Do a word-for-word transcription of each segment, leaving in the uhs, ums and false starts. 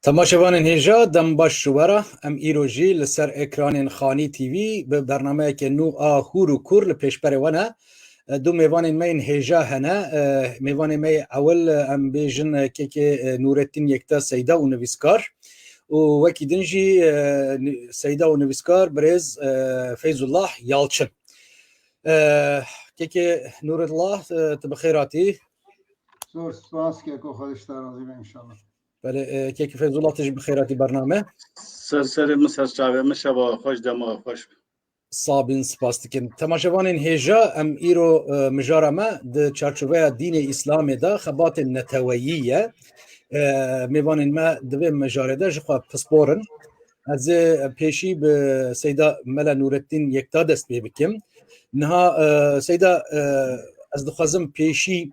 Temaşevanên hêja, dem baş ji we re. Em îro jî li ser ekranên Xanî T V bi bernameyeke nû a Hûr û Kûr li pêşberê we ne. E, du mêvanên me yên hêja hene. E, mêvanê me yê ewil, e, em bêjin, e, kekê, e, Nûrettîn Yekta Seyda û nivîskar. Û wekî din jî, e, ni-, Seyda û nivîskar birêz, e, Feyzullah Yalçin. E, kekê Nûrullah, e, tu bi xêr hatî. Zor spas, keko, Xwedê ji te razî be înşallah. Belê, e, kekî Feyzullah, tu jî bi xêr hatî bername. Ser serê min, ser çavê min, şeva xweş, dema xweş. Sabîn, spas dikin. Temaşevanên hêja, em îro, e, mijara me di çarçoveya dînê Îslamê de xebatên neteweyî ye. E, mêvanên me di vê mijarê de ji xwe pispor in. Ez ê pêşî bi Seyda Mela Nûrettîn Yekta dest pê bikim. Niha, e, Seyda, e, ez dixwazim pêşî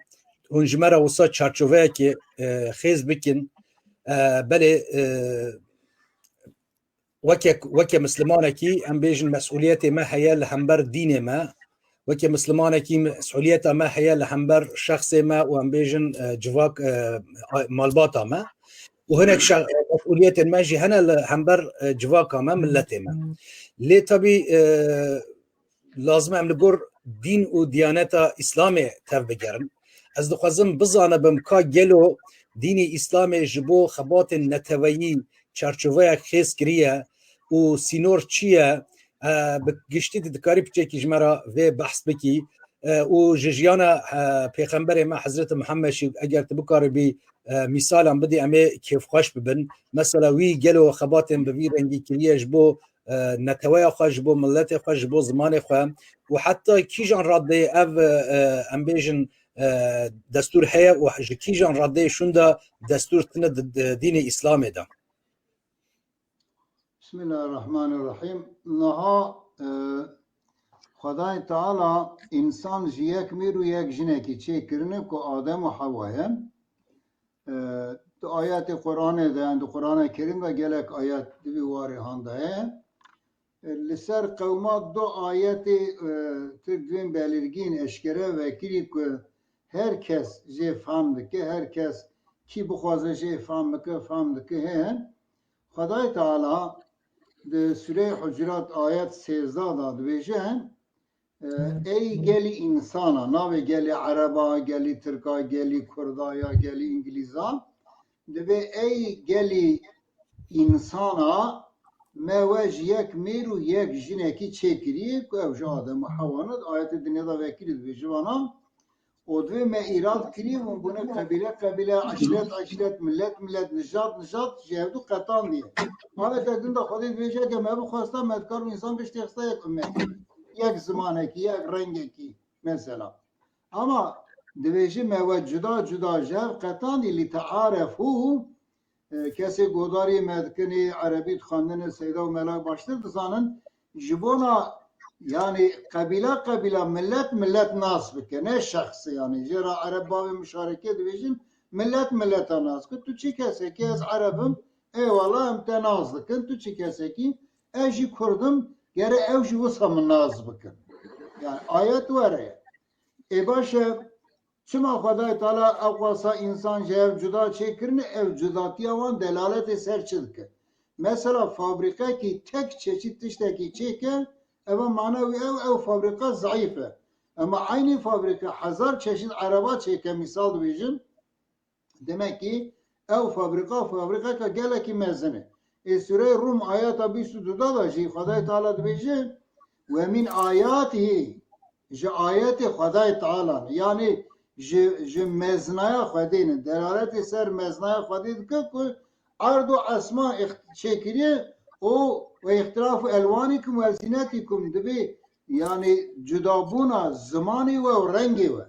hûn ji me re wisa çarçoveyekê, e, xêz bikin. E, belê, e, weke, weke mislimanekî em bêjin mesûliyetê me heye li hember dînê me. Weke mislimanekî mesûliyeta me heye li hember şexsê me û em bêjin, e, civak, e, a-, malbata me. Û hinek şex-, mesûliyetên me jî hene li hember, e, civaka me, milletê me. Lê tabî, e, lazim e em li gor dîn û diyaneta Îslamê tev bigerin. Ez dixwazim bizanibim ka gelo dînê Îslamê ji bo xebatên neteweyî çarçoveyek xêz kiriye û sînor çi ye? E, bi giştî tu dikarî piçekî ji me re vê behs bikî, e, û ji jiyana, e, Pêxemberê me Hezretî Muhammed jî eger tu bikaribî, e, mîsalan bidî, em ê kêfxweş bibin. Mesela wî gelo xebatên bi vî rengî kiriye ji bo, e, neteweya xwe, ji bo miletê xwe, ji bo zimanê xwe û heta kîjan radeyê ev, e, em bêjin, e, destûr heye û ji kîjan radeyê şûnda destûr tine di, di dînê Îslamê de? Bismillahirrahmanirrahim. Niha, e, Xwedayê Teala însan ji yek mêr û yek jinekî çêkirine ku Adem û Hewa ye. E, di ayetê Qur'anê de, yani di Qur'ana Kerîm de gelek ayet di vî warê han de ye. E, li ser qewma du ayetê, e, tu divên belirgîn eşkere vekirî ku her kes jê fehm dike, her kes kî bixwaze jê fehm bike, fehm dike heye. Xwedayê Teala di Sûreyê Hucurat ayet sêzdeh de dibêje, e, ey gelî însana, navê gelî Ereba, gelî Tirka, gelî Kurda ya gelî Îngilîza, dibê ey gelî însana me we ji yek mêr û yek jinekî çêkirî ku ew ji Adem û Hewa ne, ayetê dinê de vekirî dibêje vana, û divê me îrad kirî hûn bûne qebîle qebîle, eşret eşret, millet millet, nijad nijad ji hevdû qetandiye. Ayetê din de Xwedê dibêje, ke me bixwesta me dikar û însan biştêxista yek ummetî, yek zimanekî, yek rengekî mesela. Ama dibêje me we cuda cuda ji hev qetandî, lîtearefû, e, kesê godarî me dikin, ê erebî dixwendin, ê Seyda û Mela baştir dizanin, ji bona, yani, qebîla qebîla, millet millet nas bike, ne şexsî, yani. Jê re ereb bavê muşarekê dibêjin, millet milleta nas bike. Tu çi kesekî, ez ereb im, eyvallah, em te nas dikin, tu çi kesekî, ez jî kurd im, gere ew jî wisa min nas bikin. Yani, ayet were ye. Ê baş e, çima Xwedayê Teala ew qasa însan ji hev cuda çêkirine, ew cudatiya wan delaletê ser çi dike? Mesela fabrîqekî tek çeşît tiştekî çêke, eva mana wî ew, ew fabrîqa zeîf e. Ema eynî fabrîqe hezar çeşît ereba çêke, mîsal dibêjim, Demek ki ew fabrîka, fabrîkeka gelekî mezin e. Ê Sûreyê Rûm ayeta bîst û du de jî Xwedayê Teala dibêje, "Ve min ayatihî", ji ayetê Xwedayê Teala ne. Yanî ji, ji mezinaya Xwedê ne. Delaletê ser mezinaya Xwedê dike ku erd û esman îxt-, çêkiriye û "ve îxtilafu elwanîkum ve elsinetikum", dibê, yanî, cudabûna zimanê we û rengê we.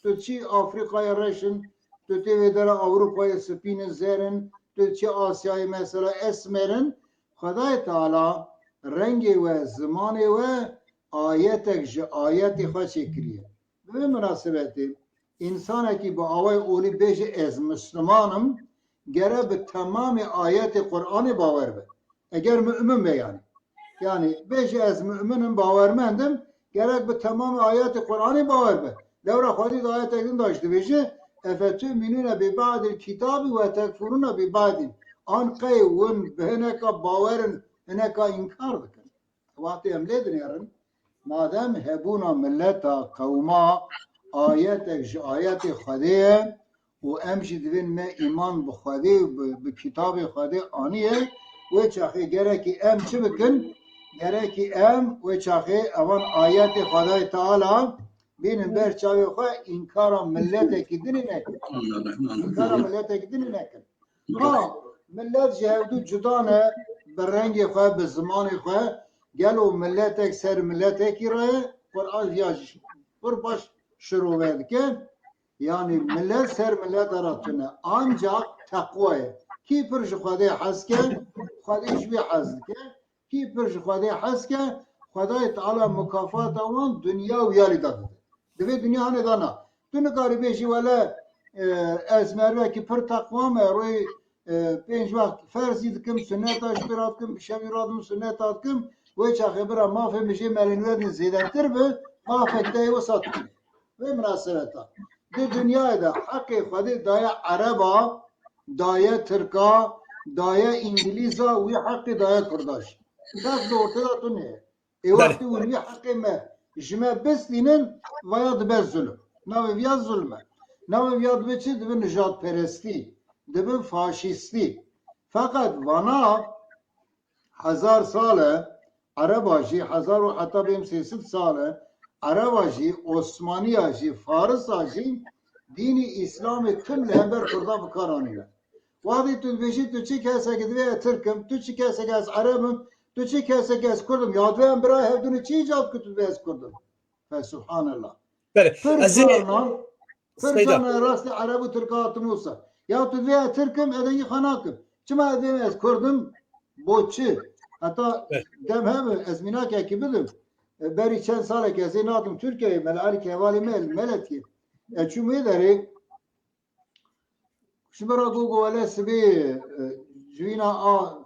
Tu çi Afrîkaya reş in, tu tê vê dera Ewropayê spîn in, zer in, tu çi Asyayê mesela esmer in. Xwedayê Teala rengê we, zimanê we ayetek ji ayetê xwe çêkiriye. Bi vê minasebetê, însanekî bi awayê olî bêje, "Ez Misliman im", gere bi temamê ayetê Qur'anê bawer be. Eger mu'min be yani. Yani bêje, "Ez mu'min im, bawermend im", gerek bi temamê ayetê Qur'anê bawer be. Lewra Xwedê di ayetek din de jî dibêje, "Efetu'minûne bi ba'dil kitabi ve tekfurûne bi ba'din." An qey win bi hineka bawer in, hineka înkar dikin. Wextê em lê dinêrin, madem hebûna mileta, qewma, ayetek ji ayetê Xwedê ye û em jî divên me îman bi Xwedê û bi, bi kitabê Xwedê aniye, wê çaxê gerekî em çi bikin? Gerekî em wê çaxê evan ayetê Xwedayê Teala bînin ber çavê xwe, înkara miletekî dinê nekin. Înkara miletekî dinê nekin. Ha, millet ji hevdû cuda ne, bi rengê xwe, bi zimanê xwe, gelo miletek ser miletekî re ye, Quran viya jî pir baş şirove dike. Yanî millet ser millet re tune. Ancak teqwa ye. Kî pir ji Xwedê hez ke, Xwedê ji wî hez dike. Kî pir ji Xwedê hez ke, Xwedayê Teala mukafata wan dinya û ya lî de dide. Divê dinya hanê dana. Tu nikarî bêjî wele, e, ez merivekî pir teqwa me, royê, e, pênc wext ferzî dikim, suneta ji pêra dikim, bi şevî radim suneta dikim, wê çaxê bira mafê min jê melên we din zêdetir bi, mafek te yê wisa dikî. Vê minasebeta. Di dinyayê de heqê Xwedê daye Ereba, daye Tirka, daye Îngilîza, wî heqê daye Kurda jî. Kes di ortê de tune ye. Ê Belê. Wextî hûn wî heqê me ji me bistînin, vaya dibe zulm. Navê viya zulm e. Navê viya dibe çi? Dibe nijadperestî, dibe faşîstî. Feqet vana hezar sal e, Ereba jî hezar û heta bêm sê sed sal e, Ereba jî, Osmaniya jî, Farisa jî dînî Îslamê tim li hember Kurda bi kar anîne. Wextê tu dibêjî tu çi kesek divê ez Tirk im, tu çi kesek ez Ereb im, tu çi kesek ez Kurd im, ya divê em birayê hevdûnê çi îcad ku tu divê ez Kurd im? Fe subhanallah. Belê, Pir ez ê carnan, pir Seyda. Carnan rastî Ereb û Tirka hatim wisa. Ya tu divê ez Tirk im, ez dengê xwe nakim. Çima ez divê ez Kurd im? Bo çi? Heta Belê. Dem hebe, ez mînakekî bidim. E, berî çend salek ez ê nadim Tirkiyeyê, Mela Elî Kevalê me, Meletiyê. Ez çûm wê derê, Ji me re got, got, wele sibê, e, civîna a,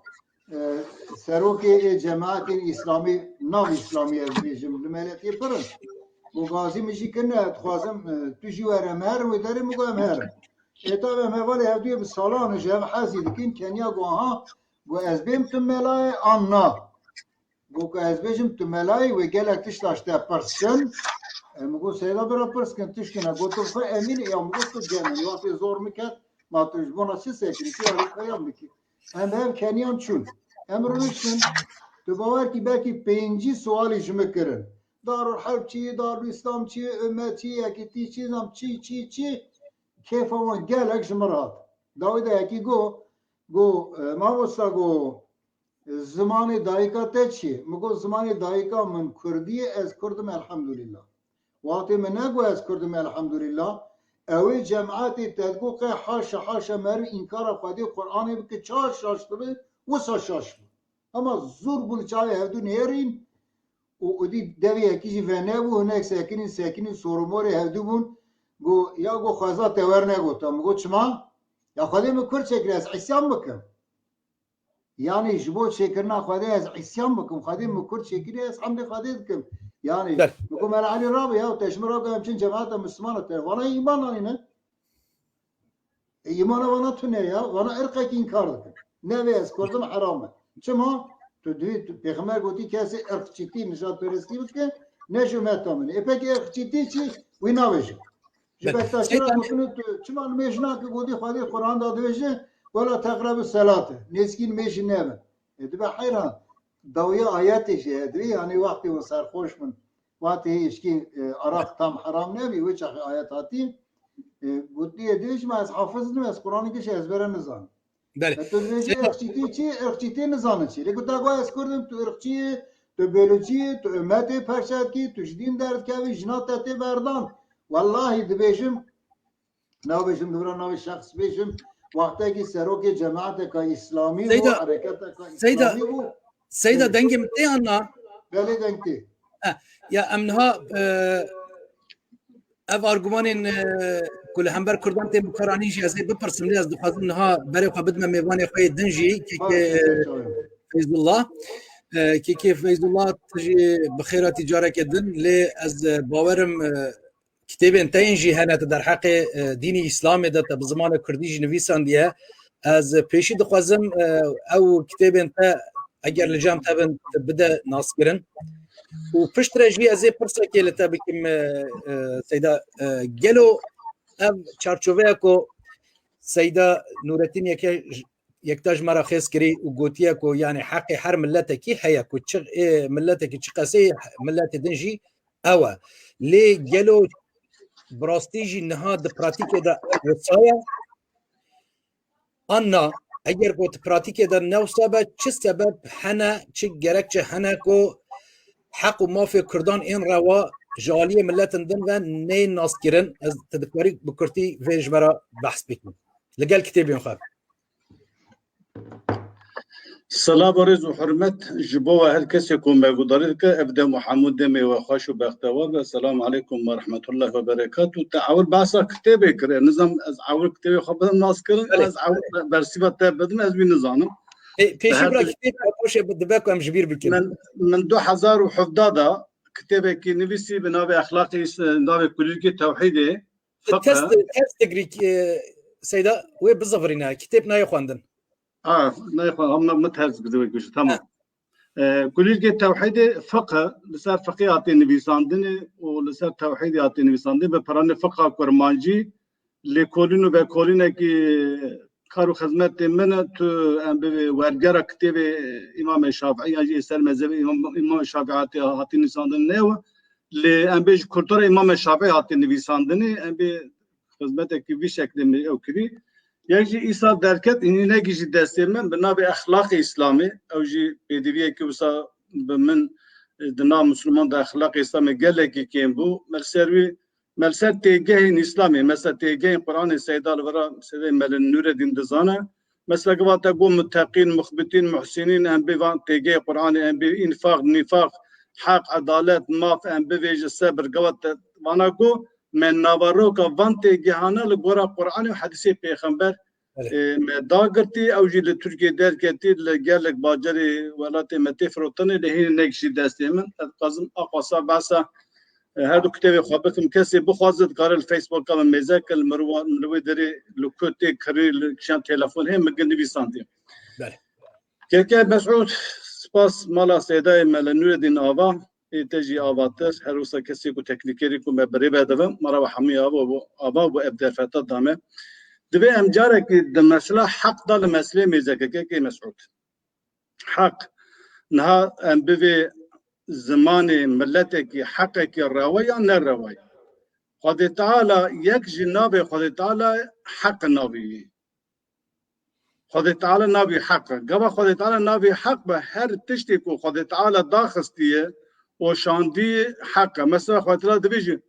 e, serokê ê cemaetên Îslamî, nav Îslamî ez bêjim, li meletiyê pir in. Got, gazî min jî kirine, dixwazim, e, tu jî were, em herin wê derê, min got, em herin. Ê tabi em hevalê hevduyê bi salan in ji hev hezî dikin, keniya got, aha, got, ez bêm tu melayê an na? Got ku ez bêjim tu melayî wê gelek tişta ji te pirs kin. E, min got Seyda bira pirs kin, tişt kin e. Got tu xwe emîn î ya, min got tu cem in. Wextê zor min ket, ma tu ji bona çi sekinî? Tu yarî xwe ya bikî. Em bi hev keniyan çûn. Em rûniştin. Tu bawer kî belkî pêncî sualî ji min kirin. Darul Herb çi, Darul Îslam çi, Ümmet çi, Yekîtî çi, zam çi, çi, çi. Kêfa wan gelek ji min re hat. Dawî de yekî got, got, e, mamosta got, Zimanê dayika te çi ye? Min got, zimanê dayika min kurdî ye, ez kurd im, elhamdulillah. Wextê min negot ez kurd im, elhamdulillah, ew ê cemaetê te digot qey haşa, haşa meriv înkara Xwedê Quranê bike, çawa şaş dibe, wisa şaş bû. Hema zor bûn çavê hevdû nêrîn û odî devê yekî jî venebû, hinek sekinîn, sekinîn, soromorê hevdû bûn. Got, ya got xweza te wer negota. Min got, çima? Ya Xwedê min kurd çêkir, ez îsyan bikim. Yanî ji bo çêkirina Xwedê ez îsyan bikim. Xwedê min kurd çêkiriye, ez hemdê Xwedê dikim. Yanî Ber. Min got, Mela Elî rabe ya, te ji min re got em çin cemaeta Mislimana, te vana îman anîne. E, îmana vana tune ya, vana irqekî înkar dikin. Nevê ez kurd im, heram e. Çima? Tu divî, tu, Pêxember gotî kesê irqçîtî, nijadperestî bike, ne ji umeta min. Ê pekî irqçîtî çi? Wî navêje. Ji Be- Bektaşî re Seyda- gotine tu çima nimêj nake, gotî Xwedê Quran de dibêje, "Wela teqrebu selate." Nêzkî nimêjî nebe. E, dibe heyran. Dawiya ayetê jî heye, divê, yanî wextê hûn serxweş bin. Wextê hişkî, e, araq tam heram nebî, wê çaxê ayet hatî. E, gotî, "Divê jî ma ez hafiz nim, ez Quranê giş ezbere nizanim." Belê. E, tu dibêjî Seyda- irqçîtî çi? Irqçîtî nizane çi? Lê ku te got ez kurd im, tu irqçî yî, tu bêlucî yî, tu ummetê perçe dikî, tu ji dîn derdikevî, jina te tê berdan. Wellahî dibêjim, nabêjim, li vir a navê şexs bêjim, wextekî serokê cemaeteka îslamî bû, Seyda- hereketeka Seyda- îslamî bû. Seyda, Bêjim. Dengê min tê an na? Belê deng tê. Eh, ya em niha, e, ev argumanên, e, ku li hember Kurdan tên bikaranîn jî ez ê bipirsim, lê ez dixwazim niha berê xwe bidime mêvanê xwe yê din jî, kekê Baş, çawa. Feyzullah. E, kekê Feyzullah, tu jî bi xêr hatî careke din, lê ez, e, bawerim, e, kitêbên te yên jî hene, tu derheqê, e, dînî Îslamê de te bi zimanê Kurdî jî nivîsandiye. Ez pêşî dixwazim, e, ew kitêbên te, eger li cem te bin, tu bide naskirin. Û piştre jî ez ê pirsekê li te bikim, e, e, Seyda, e, gelo ev çarçoveya ku Seyda Nûretîn Yeke-, Yektaş me re xêz kirî û gotiye ku, yani, heqê her miletekî heye ku çi, ê, miletekî çi qesey miletê din jî ew e. Lê gelo bi rastî jî niha di pratîkê de wisa ye? Anna, eger ku di pratîkê de ne wisa be, çi sebeb hene, çi gerekçe hene ku heq û mafê Kurdan ên rewa ji aliyê miletin din ve neyên naskirin? Ez, tu dikarî bi kurtî vê ji me re behs bikin. Li gel kitêbên xwe. Silav û rêz û hurmet ji bo we her kesê ku me guhdarî dike, ev dem û hemû demê we xweş û bextewar be. Selamu aleykum ve rahmetullahi ve berekatuh. Te ewil behsa kitêbê kir. Nizam ez ewil kitêbê xwe bidim nas kirin, Belê. Ez ewil be-, bersîva te bidim, ez wî nizanim. Pê-, pêşî Her bira du- kitêb, paşê bi-, dibe ku em ji bîr bikin. Min, min du hezar û hevdeh de kitêbekî nivîsî bi navê Exlaqê Îs-, navê Kulîlkê Tewhîdê, Fiqh. Test, test digrî, e, Seyda, wê bizivirîne. Kitêb nayê xwendin. Ha, nayê xwe-, ha, min, min ters girdi wê kujî, tamam. Ha. E, Kulîlkê Tewhîdê fiqh, li ser fiqhê hatiye nivîsandinê û li ser tewhîdê hatiye nivîsandinê bi piranê fiqha kurmancî, lêkolîn û vekolînekî kar û xizmetê min e, tu em bi wergera kitêbê Îmamê Şafîî yan jî ser mezhebê Îmam, Îmamê Şafîî hatiye, hatiye nivîsandin ne ew. Lê em bê ji kultura Îmamê Şafîî hatiye nivîsandinê, em bê xizmetekî vî şeklê min ew kirî. Yek jî îsal derket, hînî negihîşt destê min, bi navê Exlaqê Îslamê, ew jî pêdiviyekî wisa bi min, e, di nav Misliman de Exlaqê Îslamê gelekî kêm bû. Me li ser wî, me li ser têgehên Îslamê, mesela têgehên Quranê Seyda li vira Seydê Mele Nûredîn dizane. Mesela gava te got muteqîn, muxbitîn, muhsînîn, em bê van têgehê Quranê, em bê înfaq, nîfaq, heq, edalet, maf, em bivêje sebir, gava te vana got, me naveroka van têgehana li gora Quranê û hedîsê Pêxember, Belê. e, me dagirtî, ew jî li Tirkiyê derketî, li gelek bajarê welatê me tê firotinê, lê hînî negihîşt destê min. Ez dixwazim aqasa behsa, e, her du kitêbê xwe bikim. Kesê bixwaze dikare li Facebooka min mêze ke, li mirwa-, li wê derê li ku tê kirî, li kişan telefon heye, min gir nivîsandiye. Belê. Keke Mesûd, spas mala Seydayê Mele Nûredîn Ava, ê te jî avatir, her wisa kesê ku teknîkerî ku me birê vedivin, me re we hemû ava bû, ava bû ev derfeta dame. Divê em carekî di mesela heq da li meselê mêze ke, kekê Mesûd. Heq, niha em bivê zimanê miletekî heqekî rewa ya ne rewa ye. Xwedê Teala yek jî navê Xwedê Teala heq navî ye. Xwedê Teala navî heq e. Gava Xwedê Teala navî heq be, her tiştê ku Xwedê Teala daxistiye û şandî heq e. Mesela Xwedê Teala dibêje,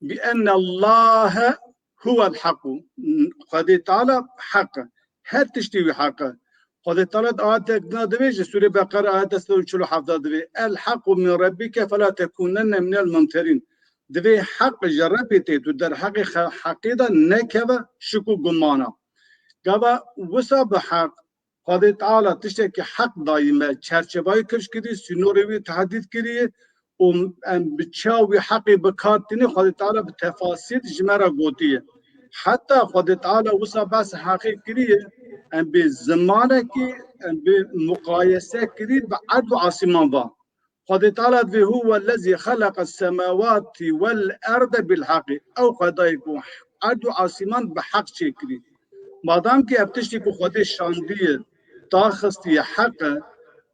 "Bi enne Allahe huwel heqû." Xwedê Teala heq e. Her tiştê wî heq e. Xwedê Teala di ayetek din dibêje, Sûrê Beqere ayet sed û çil û heft dibê, "El heqû min rebbike fela tekunenne minel mumterîn." Divê heq ji Rebbê tê, tu derheqê xe-, heqê de nekeve şik û gumana. Gava wisa bi heq, Xwedê Teala tiştekî heq dayî me, çerçevayî kifş kirî, sînorê wî tehdîd kirî û em bi çav wî heqê bi kar tînê, Xwedê Teala bi tefasîl ji me re gotiye. Heta Xwedê Teala wisa behs heqê kiriye, em bê zimanekî, em bê muqayese kirî bi erd û asîman va. Xwedê Teala divê, "Huwellezî xeleqes semawatî wel erde bil heqî." Ew Xwedayê ku erd û asîman bi heq çêkirî. Madam ki ev tiştî ku Xwedê şandiye, daxistiye heq e,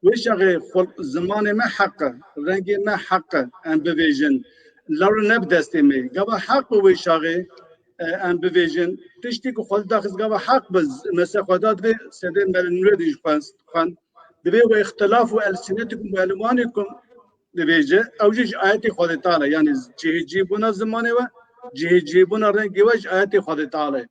wê çaxê xwe-, zimanê me heq e, rengê me heq e, em bivêjin. Lewre ne bi destê me. Gava heq bi wê çaxê, e, em bivêjin. Tiştî ku Xwedê daxist gava heq bi, mesela Xweda divê Sedê Mele Nûredîn jî xwend, xwend. Divê "Ve ihtilafu elsinetikum ve elwanikum" divêje. Ew jî ji ayetê Xwedê Teala, yani cihê cihbûna zimanê we, cihê cihbûna rengê we ji ayetê Xwedê Teala ye.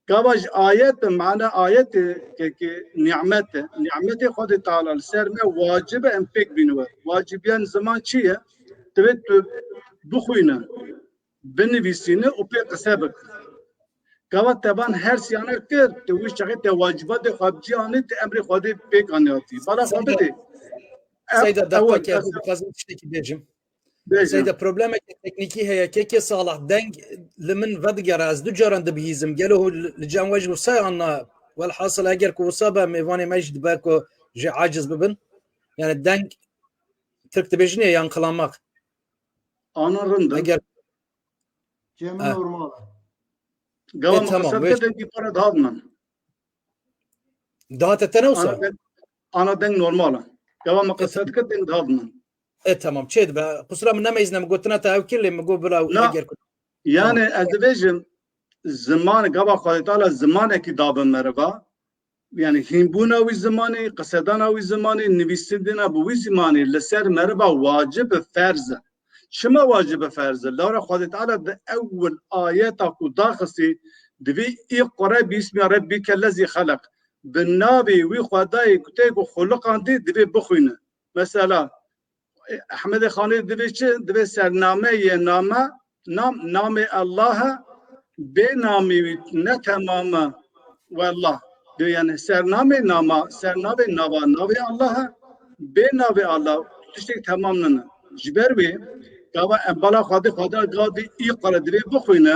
Gava ji ayet, mana ayetê kekê nîmet e. Nîmetê Xwedê Teala li ser me wacib e em pêk bînin we. Wacibiyan ziman çi ye? Divê tu bixwîne, binivîsîne û pê qise bike. Gava te van her siyana kir, tu wî çaxê te wacibatê xwe bi cî anî, tu emrê Xwedê pêk anî hatî. Bala xwe Seyda, bidê. Ev, Seyda, ewil, dakika, ez dixwazim tiştekî bêjim. Bêjim. Seyda, problemeke teknîkî heye. Kekê Salah, deng li min vedigere, ez du caran dibihîzim. Gelo hû li, li cem we ji wisa anna Welhasil eger ku wisa be mêvanê me jî dibe ku jê aciz bibin. Yani deng Tirk dibêjin ya yankılanmak. Ana rind e. Eger Cem Ha. normal e. Gava E, me tamam, qesed vê- kir dengî para daha binan. Daha te tene wisa? Ana deng, ana deng normal e. Gava me E, qesed kir deng daha binan. E, tamam. Çê dibe. Qusura min nemeyzine, min gotina te ew kir lê min got bila Na, eger ku- Yani Tamam. ez dibêjim ziman gava Xwedê Teala zimanekî dabe meriva. Yani hînbûna wî zimanê, qisedana wî zimanê, nivîsindina bi wî zimanê li ser meriva wacib e, ferz e. Çima wacib e, ferz e? Lewra Xwedê Teala di ewil ayeta ku daxistî, divê "Îqre bîsmî rebbîke lezî xeleq". Bi navê wî Xwedayê ku te ku xuliqandî divê bixwîne. Mesela, Ehmedê Xanî divê çi? Divê sernameyê name, nam, namê Allah e, bê namê wî ne temam e. Wellah. Divê yani sernamê nama, sernavê nava, navê Allah e, bê navê Allah, tiştek temam nine. Ji ber wê, gava em bala Xwedê, Xweda gavê "Îqre" divê bixwîne,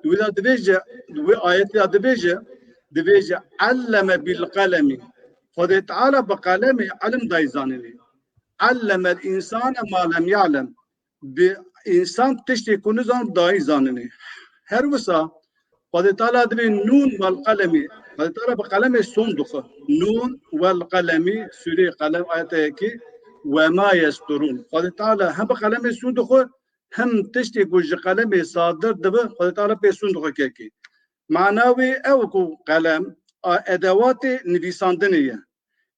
wî de dibêje, wê ayetê de dibêje, dibêje "Elleme bil qelemi". Xwedê Teala bi qelemê ilim dayî zanînê. "Allemel insane ma lem ya'lem". Bi însan tiştê ku nizan dayî zanînê. Her wisa Xwedê Teala divê "Nûn wel qelemî". Xwedê Teala bi qelemê son dixwe. "Nûn wel qelemî", sûreyê Qelem, ayeta yekê, "we ma yesturûn". Xwedê Teala hem bi qelemê son dixwe, hem tiştê ku ji qelemê sadir dibe, Xwedê Teala pê son dixwe kekê. Mana wê ew ku qelem a edewatê nivîsandinê ye.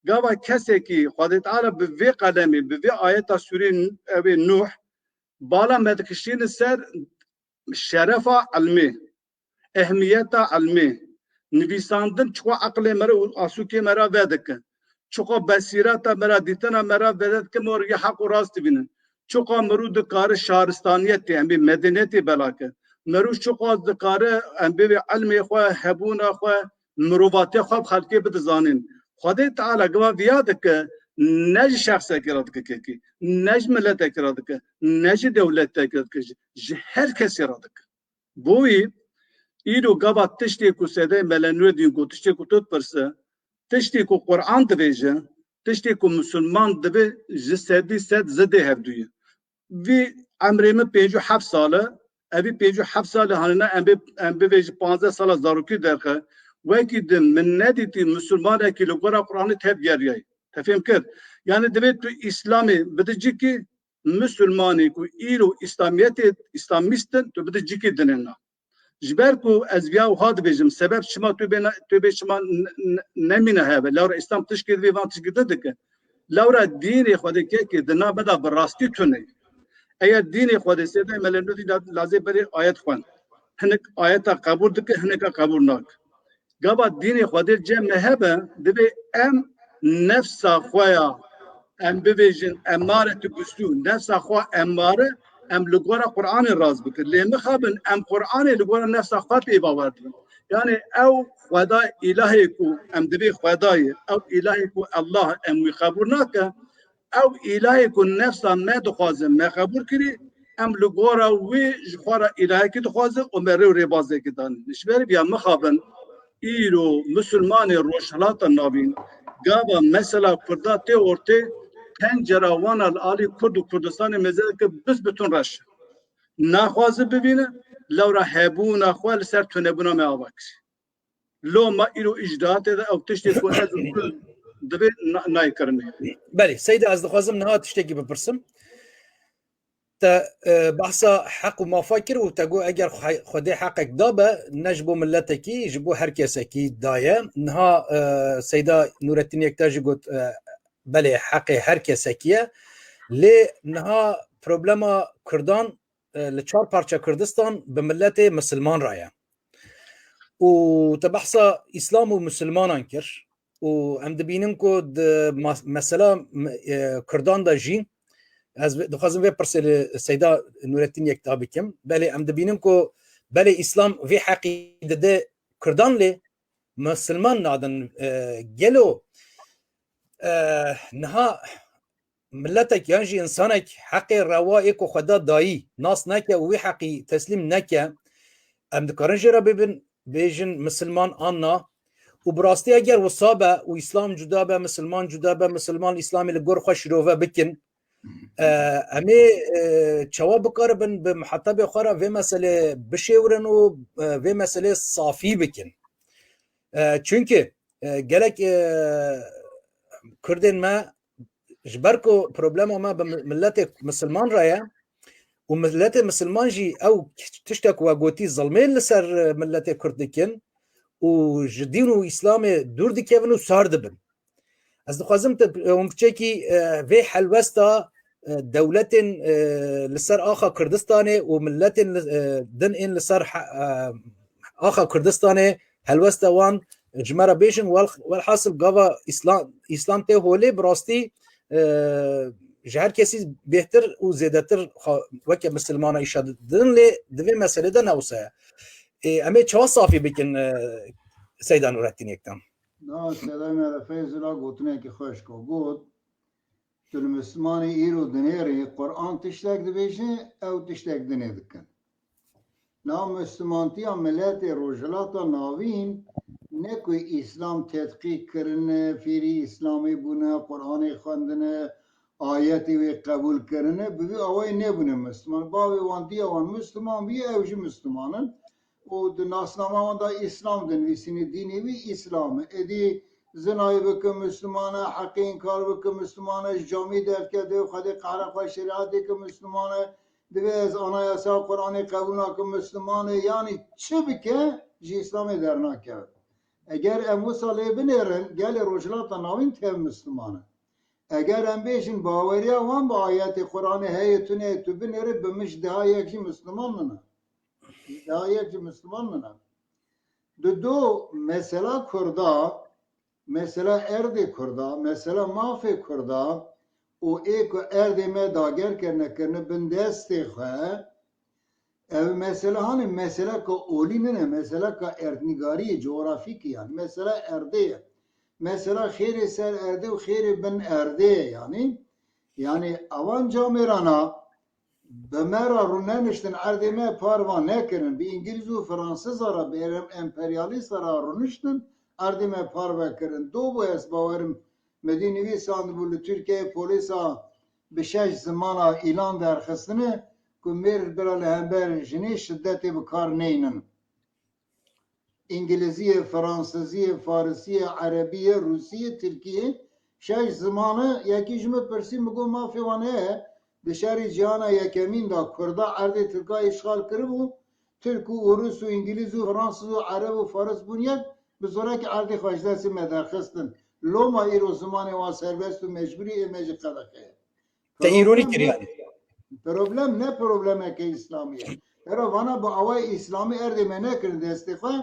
Gava kesekî Xwedê Teala bi vê qelemê, bi vê ayeta sûrê n-, ew ê Nuh, bala me dikişîne ser şerefa ilmê, ehmiyeta ilmê, nivîsandin çiqa eqlê me re û asûkê me re vedike, çiqa besîreta me re, dîtina me re vedike, me ya heq û rast dibînin. Çiqa mirû dikare şaristaniyetê, em bê medeniyetê belake. Mirû çiqa dikare em bê vê ilmê xwe, hebûna xwe, mirovatiya xwe bi xelkê bide zanîn. Xwedê Teala gava viya dike, ne ji şexsekê re dike kekê, ne ji miletekê re dike, ne ji dewletekê re dike, ji, ji her kesê re dike. Bo wî, îro gava tiştê ku Seydê Mele Nureddîn got, tiştê ku tu dipirse, tiştê ku Quran dibêje, tiştê ku misilman dibe, ji sedî sed zidê hevdû ye. Vî emrê min pêncî û heft sal e, evî pêncî û heft sal e hanîna em bê, em bivêjin panzdeh sala zarokî derxe, wekî din min nedîtî misilmanekî li gora Quranê tevgeriyayî. Te fêm kir? Yani divê tu Îslamê bide cîkî, misilmanê ku îro Îslamiyetê, Îslamîst in, tu bide cîkê dinê na. Ji ber ku ez viya wiha dibêjim, sebeb çima tu bê na-, tu bê çima n-, n-, nemîne hebe. Lewra Îslam tişkê divê van tişkê din dike. Lewra dînê Xwedê kekê di nav me de bi rastî tune. Eger dînê Xwedê Seydê Mele Nureddîn la-, lazê berê ayet xwend. Hinek ayeta qebûl dike, hineka qebûl nake. Gava dînê Xwedê cem me hebe, divê em nefsa xwe ya, em bivêjin emaretu bisû, nefsa xwe emare, em li gora Quranê rast bikin. Lê mixabin em Quranê li gora nefsa xwe pê bawer dibin. Yani ew Xweda îlahê ku em divê Xweda ye, ew îlahê ku Allah em wî qebûl nake, ew îlahê ku nefsa me dixwaze me qebûl kirî, em li gora wê ji xwe re îlahekî dixwaze û me rê û rêbazekî danî. Ji ber vîya mixabin îro misilmanê Rojhilata Navîn gava mesela Kurda tê ortê, pencera wan a li alî Kurd û Kurdistanê mêze dike biz bitun reş. Naxwaze bibîne, lewra hebûna xwe li ser tunebûna me ava kir. Loma îro îcdaatê de ew tiştê ku ez û tu divê na-, nayê kirinê. Belê, Seyda, ez dixwazim niha tiştekî bipirsim. Te, e, behsa heq û mafa kir û te got eger xwe-, Xwedê heqek dabe, ne ji bo miletekî, ji bo her kesekî daye. Niha, e, Seyda Nurettin Yekta jî got, e, belê, heqê her kesekî ye. Lê niha problema Kurdan e, li çar parça Kurdistan bi miletê misilman re ye. Û te behsa Îslam û misilmanan kir. Û em dibînin ku di ma-, mesela, e, Kurdan de jî, ez vê, dixwazim vê pirsê li Seyda Nurettin Yekta bikim. Belê, em dibînin ku belê Îslam vê heqî dide Kurdan lê misilman nadin, e, gelo, e, niha miletek yan jî însanek heqê rewa ê ku Xweda dayî nas neke û wî heqî teslîm neke, em dikarin jê re bibin, bêjin misilman an na? Û bi rastî eger wisa be û Îslam cuda be, Misilman cuda be, Misilman Îslamê li gor xwe şirove bikin, e, em ê, e, çawa bikaribin bi mihetabê xwe re vê meselê bişêwirin û, e, vê meselê safî bikin. E, çunke, e, gelek, e, Kurdên me ji ber ku problema me bi mi-, miletê misilman re ye û miletê misilman jî ew tiştek we gotî zilmê li ser, e, miletê Kurd dikin û ji dîn û Îslamê dûr dikevin û sar dibin. Ez dixwazim te, e, hûn piçekî, e, vê helwesta, e, dewletên, e, li ser axa Kurdistanê û miletên li, e, din ên li ser he-, e, axa Kurdistanê helwesta wan ji me re bêjin. Wel-, welhasil gava Îslam, Îslam tê holê bi rastî, e, ji her kesî bêhtir û zêdetir xwe weke misilmana îşa didin, lê di vê meselê de ne wisa ye. E, em ê çawa safî bikin, e, Seyda Nurettin Yektan? Na, Seyda Mere Feyzula gotinekî xweş ko got, tu li Mislimanê îro dinêrî, Quran tiştek dibêje, ew tiştek dinê dikin. Na Mislimantiya miletê Rojhilata Navîn ne ku Îslam tedqîq kirine, fêrî Îslamê bûne, Quranê xwendine, ayetê wê qebûl kirine, bi vî awayî nebûne Misliman. Bavê wan, diya wan Misliman bûye, ew jî Misliman in. Û di nasnama wan de Îslam dinivîsîne, dînê wî Îslam e. Êdî zinayê bike Misliman e, heqê înkar bike Misliman e, ji camî derkeve, divê Xwedê qehra xwe şerîetê ke Misliman e, divê ez anayasa Quranê qebûl nakim Misliman e, yanî çi bike ji Îslamê dernakeve. Eger em wisa lê binêrin, gelê Rojhilata Navîn tev Misliman e. Eger em bêjin baweriya wan bi ayetê Quranê heye tune tu binêrî, bi min ji deha yek jî Misliman nine. Ji deha yek jî Misliman nine. Di do mesela Kurda, mesela erdê Kurda, mesela mafê Kurda û ê ku erdê me dager kirine, kirine bin destê xwe, ev mesela, hanê, mesela ka olî nine, mesela ka erdnîgariyê, coğrafîk e, yanî mesela erdê ye. Mesela xêrê ser erdê û xêrê bin erdê ye, yanî, yanî ewan camêrana bi me re rûneniştin, erdê me parva nekirin, bi Îngilîz û Fransiza re, bi em-, emperyalîsta re rûniştin, erdê me parve kirin. Do bû, ez bawerim, me dî nivîsandibû, li Tirkiyeyê polîsa bi şeş zimana îlan derxistine ku mêr bira li hember jinê şidetê bi kar neynin. Îngilîziyê, Fransiziyê, Farisiyê, Erebiyê, Rûsiyê, Tirkiyê, şeş zimane. Yekî ji min pirsî, min got, mafê wan heye? Di şerê cîhana yekemîn de Kurda erdê Tirka îşxal kiribû, Tirk û Rûs û Îngilîz û Fransiz û Ereb û Faris bûn yek, bi zorekî erdê xwe ji destê me derxistin. Loma îro zimanê wan serbest û mecbûrî ê me jî qedexe ye. Te îronî kir yanî. Problem ne problemeke Îslamî ye. Hera vana bi awayê Îslamî erdê me nekirin destê xwe.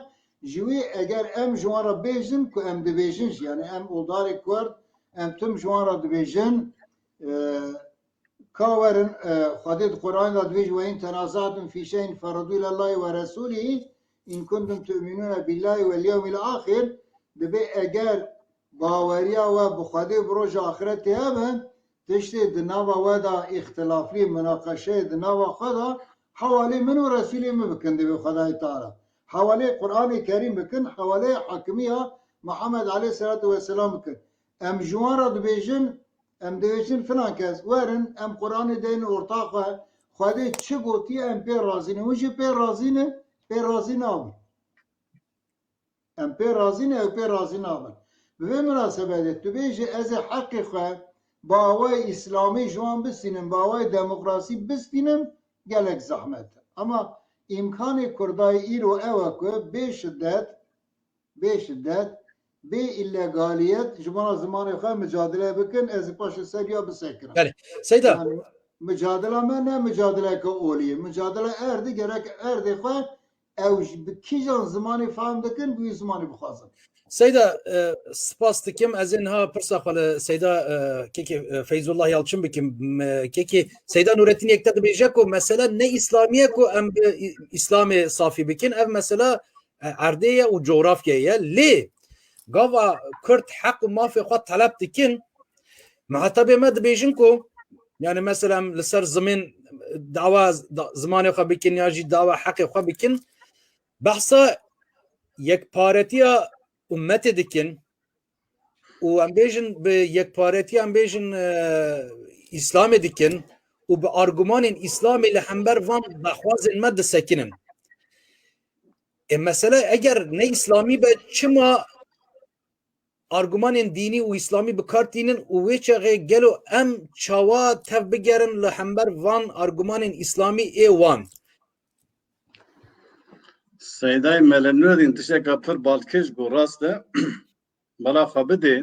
Ji wî eger em ji wan re bêjin ku em dibêjin jî, yanî em oldarê Kurd, em tim ji wan re dibêjin, e, ka werin, e, Xwedê di Quranê de dibêje, "Ve in tenazatum fî şeyin ferudû ilallahî ve resûlî in kuntum tu'minûne billahî vel yewmîl axîr." Dibê eger baweriya we bi Xwedê, bi roja axretê hebe, tiştê di nava we de îxtilaflî, minaqeşeyê di nava xwe de, hewalê min û Resûlê min bikin, divê Xwedayê Teala. Hewalê Qur'anê Kerîm bikin, hewalê hakimiya Muhammed aleyhisselatu vesselam bikin. Em ji wan re dibêjin, em dibêjin filan kes, werin, em Qur'anê deyin orta xwe, Xwedê çi gotiye em pê razî ne. Hûn jî pê razî ne, pê razî nabin. Em pê razî ne, ew pê razî nabin. Bi vê minasebetê tu bêjî ez ê heqê xwe bi awayê îslamî ji wan bistînim, bi awayê demokrasî bistînim, gelek zehmet e. Ama îmkanê Kurdayê îro ew e ku bê şidet, bê şidet, bê îlegaliyet ji bona zimanê xwe micadele bikin, ez ê paşê ser ya bisekirim. Belê. Seyda. Yanî, micadela me ne micadileke olî ye. Micadela erdî gerek erdê xwe ew ji bi kîjan zimanê fehm dikin, bi wî zimanê bixwazin. Seyda, e, spas dikim. Ez ê niha pirsa xwe li Seyda, e, kekê, e, Feyzullah Yalçın bikim. M-, kekê Seyda Nurettin Yekta dibêje ku mesele ne îslamî ye ku em bi î-, îslamê safî bikin. Ev mesele, e, erdê ye û coğrafyayê ye. Lê gava Kurd heq û mafê xwe teleb dikin, mihetabê me dibêjin ku, yani mesela em li ser zimên dawa z-, da-, zimanê xwe bikin ya jî dawa heqê xwe bikin, behsa yekparetiya ummetê dikin û em bêjin bi yekparetiya em bêjin, e, Îslamê dikin û bi argumanên Îslamê li hember van daxwazên me disekinin. E, mesele eger ne Îslamî be, çima argumanên dînî û Îslamî bi kar tînin û wê çaxê gelo em çawa tev bigerin li hember van argumanên Îslamî ê wan? Seydayê Mele Nuredîn tişteka pir balkêş got, rast e. Bala xwe bidê,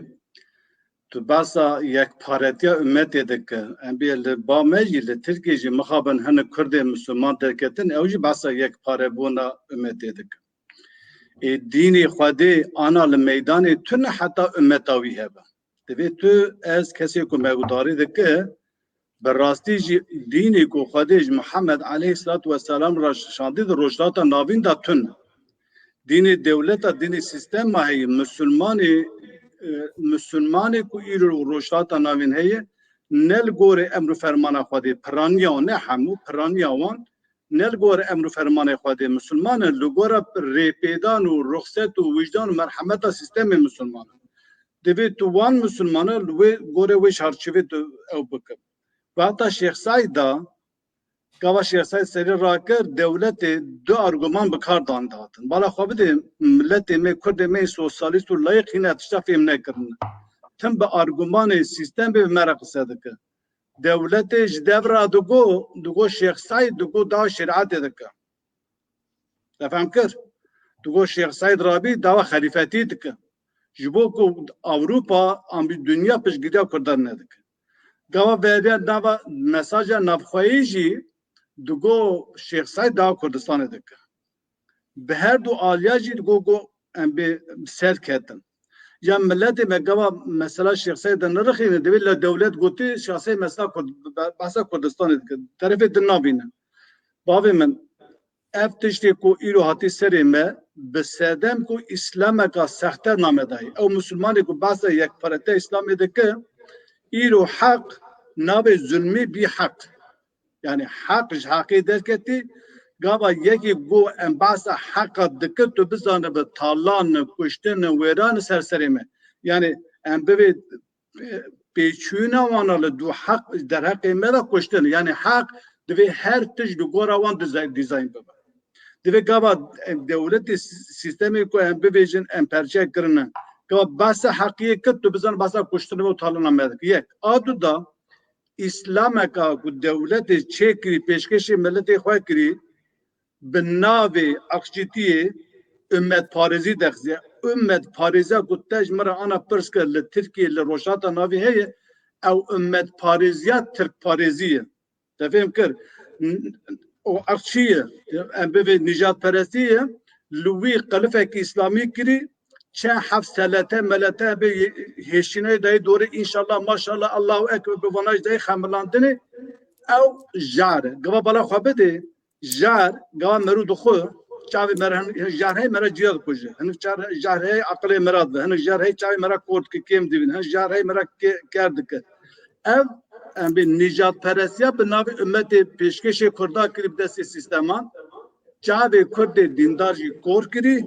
tu behsa yekparetiya ummetê dike. Em bê li ba me jî, li Tirkiyê jî mixabin hinek Kurdê Misilman derketin, ew jî behsa yekparebûna ummetê dike. Ê dînê Xwedê ana li meydanê tune heta ummeta wî hebe. Divê tu, ez kesê ku me gudarî dike, bi rastî jî dînê ku Xwedê ji Muhammed aleyhisselatu vesselam re şandî di Rojhilata Navîn de tune. Dînê dewleta, dînê sîstema heye, misilmanê, e, misilmanê ku îro Rojhilata Navîn heye, ne li gorê emr û fermana Xwedê, piraniya wan, ne hemû, piraniya wan, ne li gorê emr û fermanê Xwedê misilman e, li gora rêpêdan û ruxset û wijdan û merhemeta sîstemê misilman e. Divê tu wan misilmana li wê gorê wê çarçovê tu ew bikin. Ve heta Şêx Seîd da, gava Şêx Seîd serî rakir, dewletê du arguman bi kar dan dihatin. Bala xwe bidê, miletê me, Kurdê me sosyalîst û layîq hîna tişta fêm nekirine. Tim bi argumanê sîstemê bi me re qise dike. Dewletê ji dev re digo, digo Şêx Seîd, digo dawa şerîetê dike. Te fehm kir? Digo Şêx Seîd Rabî dawa xelîfetî dike. Ji bo ku Ewropa an bî dinya piştgiriya Kurdan nedike. Gava veriya nava mesaja navxweyî jî digo Şêx Seîd dawa Kurdistanê dike. Bi her du aliya jî digo, go em bê ser ketin. Ya miletê me gava mesela Şêx Seîd de nirixîne, divê le dewlet gotî Şêx Seîd mesela Kurd-, be-, behsa Kurdistanê dike. Terefê din nabîne. Bavê min, ev tiştê ku îro hatî serê me, bi sedem ku Îslameka sexte name dayî. Ew misilmanê ku behsa yekparetiya Îslamê dike, îro heq nabê zulmî bî heq. Yani heq ji heqê derketî, gava yekî go em behsa heqa dike, tu bizanibe talan, kuştin, wêran ser serê me. Yani em bivê, e, pêçûna wana li du heq, derheqê me de kuştin. Yani heq divê her tişt li gora wan diza-, dizayn bibe. Divê gava em dewletê sî-, sîstemê ku em bibêjin em perçe kirine. Gava behsa heqiyê kir, tu bizan behsa kuştin û talana me dike. Yek. A du da, Îslameka ku dewletê çêkirî, pêşkêşê miletê xwe kirî, bi navê aqcîtiyê ummetparêzî dexizî. Ummetparêziya ku te ji min re ana pirs kir, li Tirkiyê, li Rojhilata Navî heye, ew ummetparêziya tirkparêzî ye. Te fêm kir? N-, o aqçî ye, em bivê nîjadperestî ye, li wî qelifekî îslamî kirî, çend heft selete, melete, bi hêşînayê dayê dorê, înşallah, maşallah, Allahu Ekber, bi vana jî dayê xemilandinê, ew jar e. Gava bala xwe bidê, jar, gava merû dixwe, çavê me re hin-, hin jar heye me re ciya dikuje. Hinek jar, jar heye aqilê me re dibe. Hinek jar heye çavê me re kor dike, kêm dibîne. Hin jar heye me re ke-, ker dike. Ev, em bê nîjadperestiya bi navê ummetê pêşkêşê Kurda kirî bi destê sîsteman. Çavê Kurdê dîndar jî kor kirî,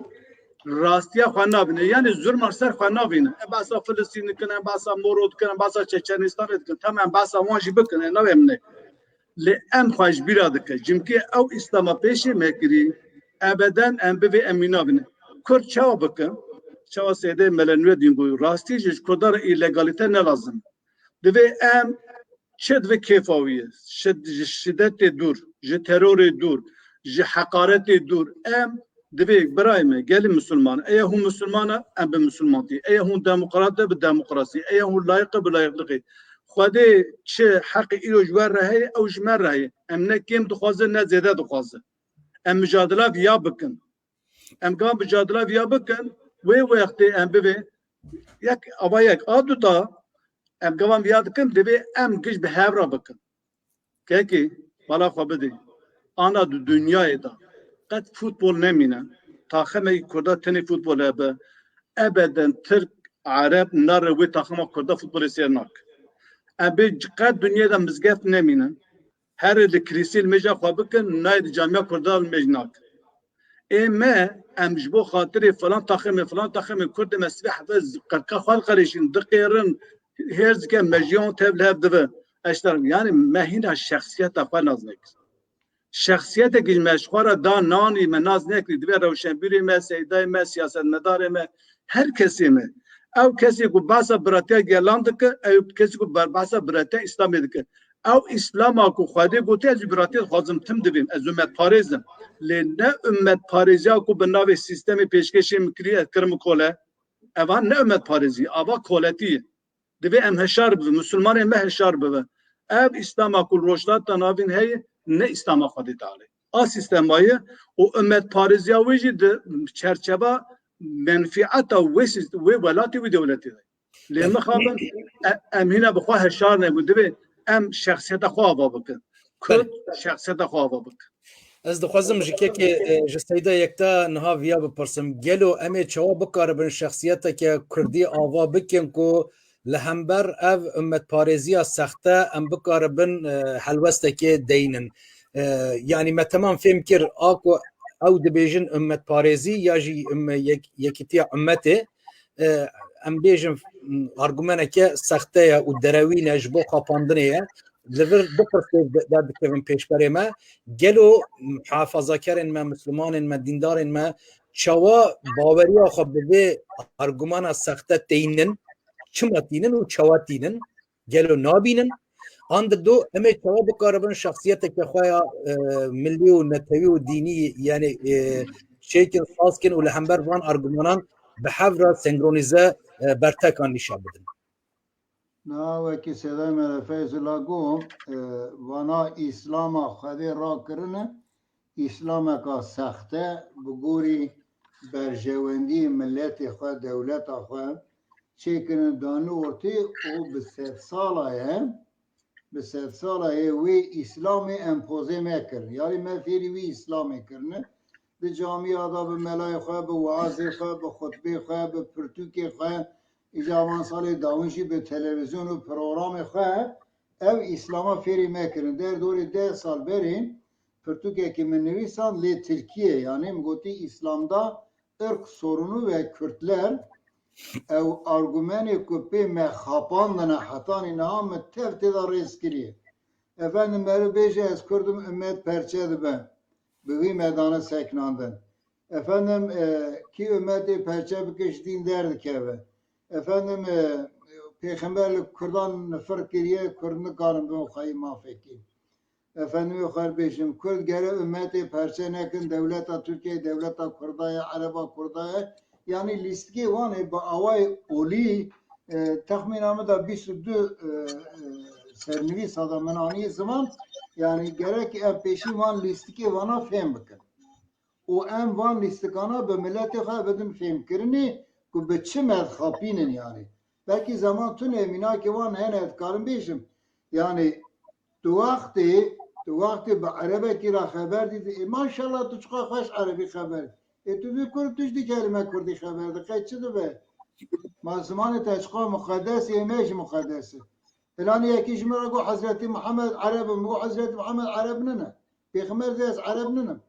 rastiya xwe nabîne. Yani zulma ser xwe nabîne. Em behsa Filistîn dikin, em behsa Moro dikin, em behsa Çeçenistanê dikin. Tamam, em behsa wan jî bikin, em nabê em nekin. Lê em xwe ji bîra dikin. Cimkî ew Îslama pêşê me kirî, ebeden em bivê em wî nabîne. Kurd çawa bikin? Çawa Seydê Mele Nuredîn bû? Rastî jî ji Kurdan re îlegalîte ne lazim. Divê em çi divê kêfa wî ye? Şi-, ji şidetê dûr, ji terorê dûr, ji heqaretê dûr. Em divê, birayê me, gelî misilman, eya hûn misilman e, em bi misilmantî. Eya hûn demokrat e, bi demokrasî. Eya hûn layiq e, bi layiqlixê. Xwedê çi heqê îro ji we re heye, ew ji me re heye. Em ne kêm dixwazin, ne zêde dixwazin. Em mijadila viya bikin. Em gava mijadila viya bikin, wê wextê em bivê yek, ava yek, a du da, em gava viya dikin, divê em giş bi hev re bikin. Kekê, bala xwe bidê. Ana di dinyayê de qet futbol nemîne. Taximekî Kurda tenê futbol hebe. Ebeden Tirk, Ereb nare wê taxima Kurda futbolê sêr nake. Em bê qet dinyayê de mizgeft nemîne. Herê li kilîsê li mêja xwe bikin, nayê di camiya Kurda li mêj nakin. Ê me Em ji bo xatirê filan taximê, filan taximê Kurdê me sibê heve qirka xwe diqerêşîn, diqêrin, hêrs dike, me jiyan tev li hev dive. Eşter, yani me hîna şexsiyeta xwe nas nekir. Şexsiyetekî ji me ji xwe re da nanî me nas nekirî, divê rewşenbîrê me, seydayê me, siyasetmedarê me, her kesê me. Ew kesê ku behsa biratiya gelan dike, ew kesê ku ber-, behsa biratiya Îslamê dike. Ew Îslama ku Xwedê gotiye, ez ji biratiyê dixwazim tim dibêm, ez ummetparêz im. Lê ne ummetparêziya ku bi navê sîstemê pêşkêşê min kiriye, ez kirim kole. Evan ne ummetparêzî, ava koletî ye. Divê em hişar bibin, misilmanên me hişar bibin. Ev Îslama ku li Rojhilata Navîn heye, ne Îslama Xwedê Tealê. A sîstema ye û ummetparêziya wê jî di çerçeva menfieta wê sîst-, wê welatê, wê dewletê de. Lê mixabin, e-, em hîna bi xwe hişar nebûn. Divê em şexsiyeta xwe ava bikin. Kurd şexsiyeta xwe ava bikin. Ez dixwazim ji kekê, e, ji Seyda Yekta niha viya bipirsim. Gelo em ê çawa bikaribin şexsiyeteke Kurdî ava bikin ku li hember ev ummetparêziya sexte em bikaribin, e, helwestekê deynin? E, yanî me temam fêm kir, a ku ew dibêjin ummetparêzî ya jî umme-, yek-, yekîtiya ummetê, e, em bêjin, m, argumeneke sexte ye û derewîn e, ji bo xapandinê ye. Li vir du pirsê de-, derdikevin pêşberê me. Gelo muhafazakerên me, mislimanên me, dîndarên me çawa baweriya xwe bi vê argumana sexte teynin, çima tînin û çawa tînin? Gelo nabînin? An di do em ê çawa bikaribin şexsiyeteke xwe ya, e, milî û netewî û dînî, yani, e, çêkin, saz kin û li hember van argumanan bi hev re senkronize, e, bertekan nîşan bidin? Na wekî Seyda Mele Feyzullah got, e, vana Îslama Xwedê rakirine, Îslameka sexte bi gorî berjewendiyê miletê xwe, dewleta xwe çêkirin danî ortê û bi sedsala ye, bi sedsala ye wê Îslamê empozê me kirin. Yarî me fêrî wî Îslamê kirine. Di camiya de bi melayê xwe, bi waazê xwe, bi xutbê xwe, bi pirtûkê xwe, îca van salê dawin jî bi televîzyon û programê xwe ev Îslama fêrî me kirin. Der dorê deh sal berê pirtûkekî min nivîsand lê Tirkiyê, yanî min gotî Îslamda irk sorunu ve Kürtler, ew argumenê ku pê me xapandine hetanî niha min tev tê de rêz kiriye. Efendim, meriv bêje ez Kurd im, ummet perçe dibe. Bi vî me dane seknandin. Efendim, e, kî ummetê perçe bike ji dîn derdikeve. Efendim, e, Pêxember li Kurdan nifir kiriye, Kurd nikarin bin xweyî mafekî. Efendimê xwe bêjim, Kurd gere ummetê perçe nekin, dewleta Tirkiyeyê dewleta Kurda ye, Ereba Kurda ye. Yanî lîstikê wan ê bi awayê olî, e, texmîna min de bîst û du, e, e, sernivîsa de min anî ziman. Yanî gerek em pêşî van lîstikê vana fêm bikin. Û em van lîstikana bi miletê xwe bidin fêmkirinê ku bi çi me dixapînin yanî. Belkî zeman tune mînakê wan hene dikarim bêjim. Yanî tu wextê, tu wextê bi erebekî re xeber dîtî, ê maşallah tu çiqa xweş erebî xeber dî. Ê tu vî kurd tu ji dî kelime kurdî xeber dî, qey çi dibe? Ma zimanê te çiqa muqedes e, ê me jî muqedes e. Filanî yekî ji min re got Hezretî Muhammed ereb e, min got Hezretî Muhammed ereb nine. Pêxember dê ez ereb ninim.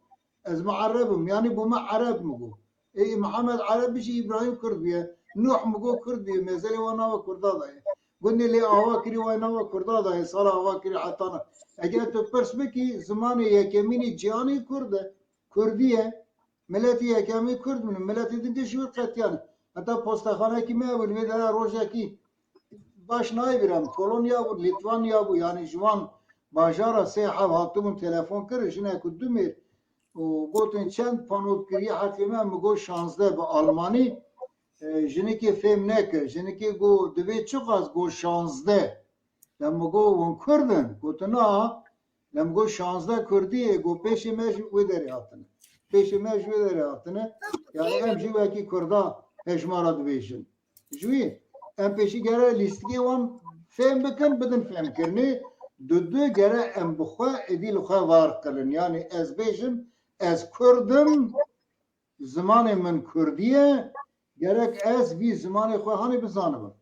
Ez muereb im. Yanî bûme ereb mi got. Ê Mihemed ereb bijî Îbrahîm kurd bûye. Nuh mi got kurd bûye. Mezelê wan nava kurda daye. Gundê lê ava kirî way nava kurda daye. Sala ava kirî hetana. Eger tu pirs bikî zimanê yekemînî cîhanê kurd e. Kurdî ye. Miletî yekemî kurd bûn. Miletê din jî wî qetiyane. Heta postexanekî me hebû li vê dera rojekî baş nayê bîra min. Polonya bû, Lîtwanya bû, yanî ji wan bajara sê heb hatibûn telefon kirin, jinek û du mêr û gotin çend pano kiriye heqê me, min got şazdeh bi almanî, e, jinikê fêm nekir. Jinikê got dibê çiqas, got şazdeh. Lê min got hûn kurd in? Gotin na. Lê min got şazdeh kurdî ye, got pêşê me ji wê derê hatine. Pêşê me ji wê derê hatine. Yanî em jî wekî kurda hejmara dibêjin. Ji wî em pêşî gere lîstikê wan fêm bikin, bidin fêmkirinê. Di du gere em bi xwe êdî li xwe var kirin. Yanî ez bêjim, ez kurd im, zimanê min kurdî ye, gerek ez vî zimanê xwe hanê bizanibim.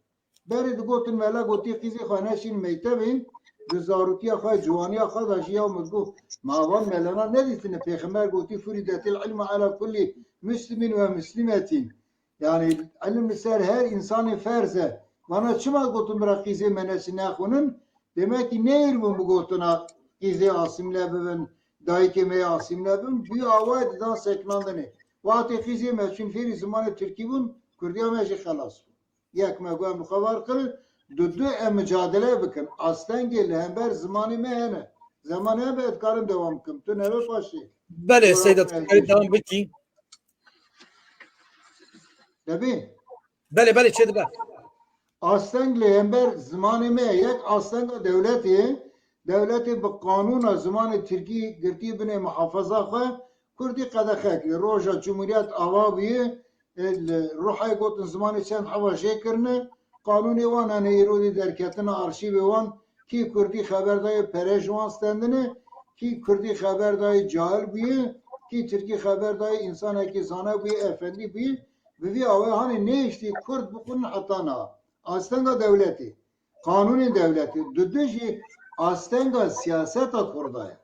Berê digotin mela gotî qîzê xwe neşîn mektebê, di zarûtiya xwe, ciwaniya xwe de jî ya min got, ma van melana nedîtine, pêxember gotî furîdetil ilmu ala kullî Müslümîn ve Müslümetîn. Yani ilim li ser her insanê ferz e. Bana çima gotin bira qîzê me neçin nexwinin? Demek ki neyir bûn bi gotina qîzê asîmle bibin, dayikê me yê asîmle bibin, bi awayê didan sekinandinê. Wextê qîzê me çûn fêrî zimanê tirkî bûn, kurdiya me jî xelas bû. Yek me got em li xwe var kirin, du du em mücadele bikin. Astengê li hember zimanê me hene. Zemanê hebe ez dikarim dewam bikim. Tu nebe paşê. Belê, Seyda, tu dikarî dewam bikî. Debê? Belê, belê, çê dibe. Asteng li hember zimanê me ye. Yek astenga dewletê, dewletê bi qanûna zimanê tirkî girtî binê muhafaza xwe, kurdî qedexe kiriye. Roja Cumhuriyet ava bûye, e, li Ruhayê gotin zimanê çend heva jê kirine, qanûnê wan hene îrodî derketine arşîvê wan, kî kurdî xeber dayê pere ji wan stendine, kî kurdî xeber dayê cahil bûye, kî tirkî xeber dayê însanekî zana bûye, efendî bûye, bi vî awê hanê nehiştî kurd bixwin heta niha. Astenga dewletê, qanûnên dewletê, du du jî astenga siyaseta kurda ye.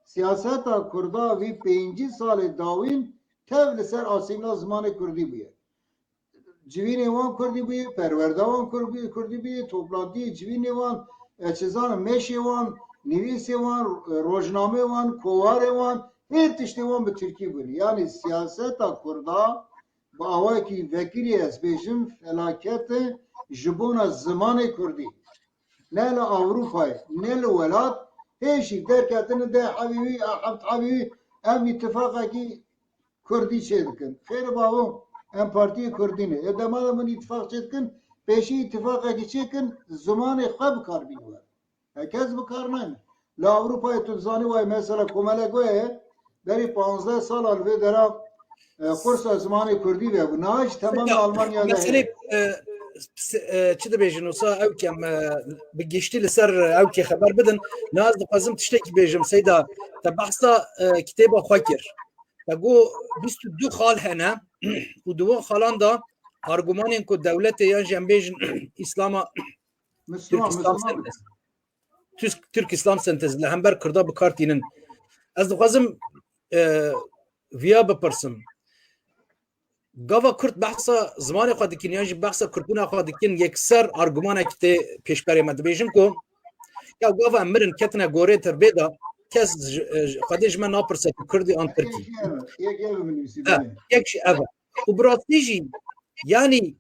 Siyaseta kurda vî pêncî salê dawîn tev li ser asîmla zimanê kurdî bûye. Civînê wan kurdî bûye, perwerda wan kurdî, kurdî bûye, toplantiyê civînê wan, e, çi zanim, mêşê wan, nivîsê wan, e, rojnamê wan, kovarê wan, her tiştê wan bi tirkî bûne. Yanî siyaseta kurda bi awayekî vekirî ez bêjim felaket e ji bona zimanê kurdî. Ne li Ewropayê, ne li welat, hêşî derketine deh hebî wî, heft hebî wî, em îtifaqekî kurdî çêdikin. Xêr e bavo, em partiyê kurdî ne. Ê dema de min îtifaq çêdikin, pêşî îtifaqekî çêkin, zimanê xwe bi kar bînin we. He, kes bi kar nayne. Li Ewropayê tu dizanî wayê mesela komelek we ye, berî panzdeh sala li vê dera, e, kursa zimanê kurdî vebû. Niha jî temamê Almanya de heye. Meselê, e, s-, e, çi dibêjin wisa ew kem, e, bi giştî li ser ew kê xeber bidin. Niha ez dixwazim tiştekî bêjim. Seyda, te behsa, e, kitêba xwe kir. Te got bîst û du xal hene û di wan xalan de argumanên ku dewletê yan jî em bêjin Îslama Müslüman, Türk İslam Müslüman. Sentez. Türk, Türk İslam Sentez li hember Kurda bi kar tînin. Ez dixwazim, e, viya bipirsim. Gava Kurd behsa zimanê xwe dikin yan jî behsa Kurdbûna xwe dikin, yekser argumanek tê pêşberê me dibêjin ku ya gava em mirin ketine gorê tirbê de kes ji, ji, Xwedê ji me napirse tu Kurd î an Tirk î. Yek ev, yek ev min nivîsî, Ha, belê. Yek jî ev e. Û bi rastî jî, yanî,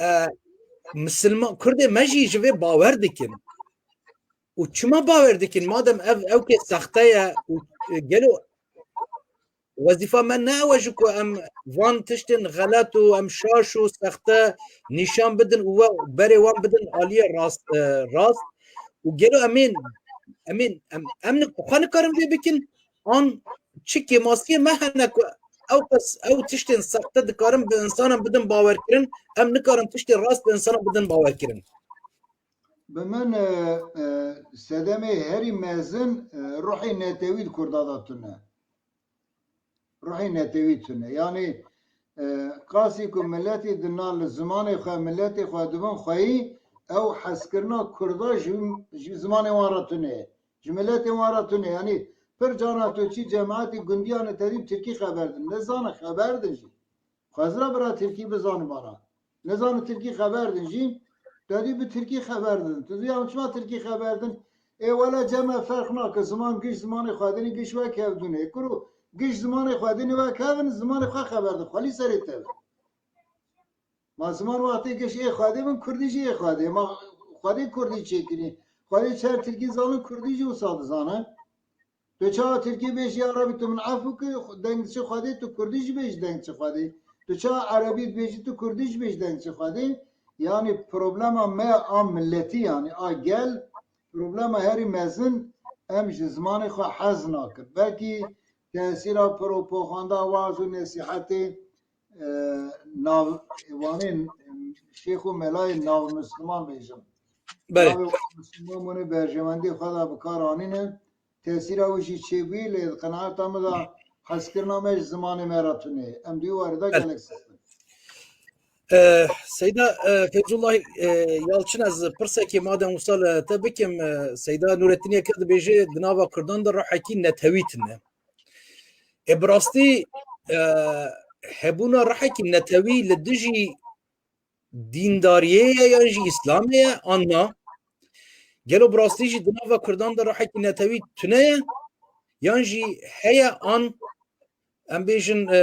e, Misilman, Kurdê me jî ji vê bawer dikin. Û çima bawer dikin? Madem ev, ew kê sexte ye û, e, gelo wezîfa me ne ew e ji ku em van tiştên xelet û em şaş û sexte nîşan bidin û we berê wan bidin aliyê rast, e, rast. Û gelo em ên, em ên, em, em ni-, xwe nikarin vê bikin? An çi kêmasiyê me hene ku ew qas, ew tiştên sexte dikarin bi insanan bidin bawerkirin, em nikarin tiştê rast bi insanan bidin bawerkirin? Bi min, e, e, sedemê herî mezin, e, ruhê netewî di Kurda de tune. Ruhê netewî tune. Yanî, e, qasî ku miletî di na li zimanê xwe, miletê xwe dibin xweyî, ew hezkirina Kurda ji, ji zimanê wan re tune ye. Ji miletê wan re tune. Yanî pir carna tu çî cemaetî gundiyan e, te dî bi tirkî xeber din. Nizane xeber din jî. Xwezira bira tirkî bizanin bana. Nizanin tirkî xeber din jî, te dî bi tirkî xeber din. Tu dî em çima tirkî xeber din? Ê wele cem e, ferq nake. Ziman giş zimanê xwedinî, giş wek hevdûn ê. Kuro giş zimanê xwedinî wek hevin, zimanê xwe xeber din. Xwelî serê te be. Ma ziman wextê giş ê xwedê bin, kurdî jî ê xwedê. Ma xwedê kurdî çêkirî. Xwedê çer tirkî zanin, kurdî jî wisa dizane. Tu çawa tirkî bêjî, ya Rebî tu min efû ki, deng diçe Xwedê, tu kurdî jî bêjî deng diçe Xwedê. Tu çawa erebî dibêjî, tu kurdî jî bêjî deng diçe Xwedê. Yanî problema me a miletî, yanî a gel, problema herî mezin, em ji zimanê xwe hez nakin. Belkî tesîra propoxanda, waz û nesîhetê, e, nav, wanê şêx û melayê nav Misliman bêjim. Belê. Navê wan Misliman bûne, berjewendiyê xwe de bi kar anîne. Tesîra wî jî çêbûyî, lê di qenaeta min de hezkirina me ji zimanê me re tune ye. Em di wî warî de Belê. Gelek sist in. E, Seyda, e, Feyzullah, e, Yalçin, ez pirsekê madem wisa li te bikim, e, Seyda Nurettin Yekir dibêje, di nava Kurdan de ruhekî netewî tune. Ê, bi rastî e, hebûna ruhekî netewî li dijî dîndariyê ye yan jî Îslamê ye an na? Gelo bi rastî jî di nava Kurdan de ruhekî netewî tune ye yan jî heye an em bêjin, e,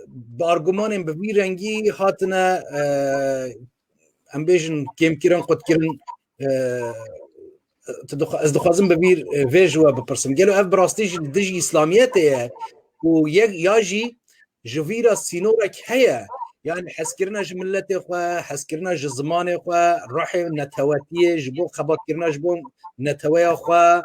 bi argumanên bi vî rengî hatine, e, em bêjin kêmkirin, qutkirin, e, tu dixwa-, ez dixwazim bi vî, e, vê ji we bipirsim. Gelo ev bi rastî jî li dijî Îslamiyetê ye û ye-, ya jî ji vî re sînorek heye? Yani hezkirina ji miletê xwe, hezkirina ji zimanê xwe, ruhê netewetiyê, ji bo xebatkirina ji bo neteweya xwe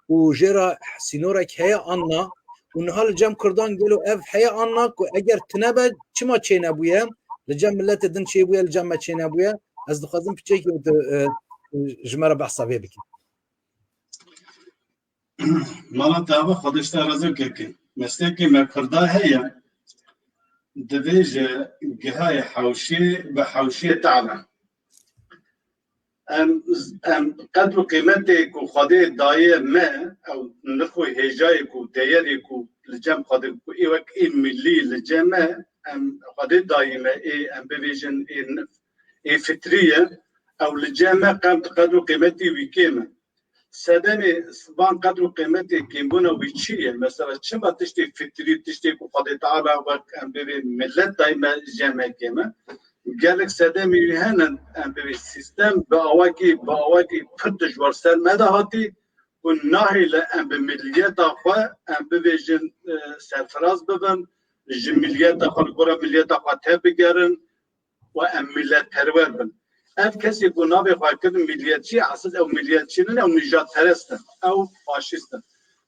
û jê re sînorek heye an na? Û niha li cem Kurdan gelo ev heye an na ku eger tune be çima çênebûye? Li cem miletê din çêbûye, li cem me çênebûye? Ez dixwazim piçekî tu, e, ji me re behsa vê bikî. Mala te ava Xwedê ji te razî bike. Mestekê me Kurda heye, divê ji gihayê hewşê bi hewşê tane. Em, em qedr û qîmetê ku Xwedê daye me, ew nirx û hêjayê ku, deyerê ku li cem Xwedê ku ê wek ê milî li cem me, em Xwedê dayî me, ê em bibêjin ê nirx, ê fitrî ye, ew li cem me qemt qedr û qîmetî wî kêm e. Sedemê van qedr û qîmetê kêmbûna wî çi ye? Mesela çima tiştê fitrî, tiştê ku Xwedê Teala wek em bibê milet dayî me, cem me kêm e? Gelek sedemê wî hene, em bibê sîstem bi awakî, bi awakî pir dijwar ser me de hatî û nahêle em bi miliyeta xwe, em bibêjin, e, serfiraz bibin, ji miliyeta xwe, li gora miliyeta xwe tebigerin û em miletperwer bin. Ev kesê ku navê xwe kirin miliyetçî, esas ew miliyetçî nin, ew nijadperest in, ew faşîst in.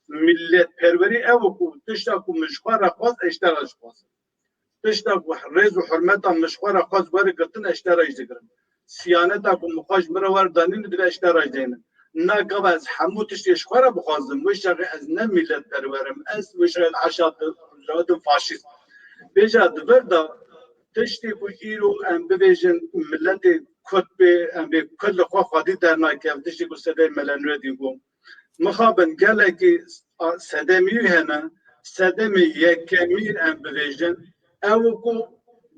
Miletperwerî ew e ku tişta ku min ji xwe re xwest, ez ji te re jî xwazim. Tişta ku rêz û hurmeta min ji xwe re xwest were girtin, ez ji te re jî digirim. Siyaneta ku min xwe ji min re werdanîn, divê ez ji te re jî dênim. Na gava ez hemû tiştê ji xwe re bixwazim, wê çaxê ez ne miletperwer im, ez wê çaxê ez eşa di-, dihatim faşîst. Vêca di vir de tiştê ku îro em bibêjin miletê Kurd bê, em bê Kurd li xwe xwedî dernakeve, tiştê ku sedemê Mele Nuredîn bû. Mixabin gelekî, a, sedemî wî hene, sedemê yekemî em bibêjin, ew ku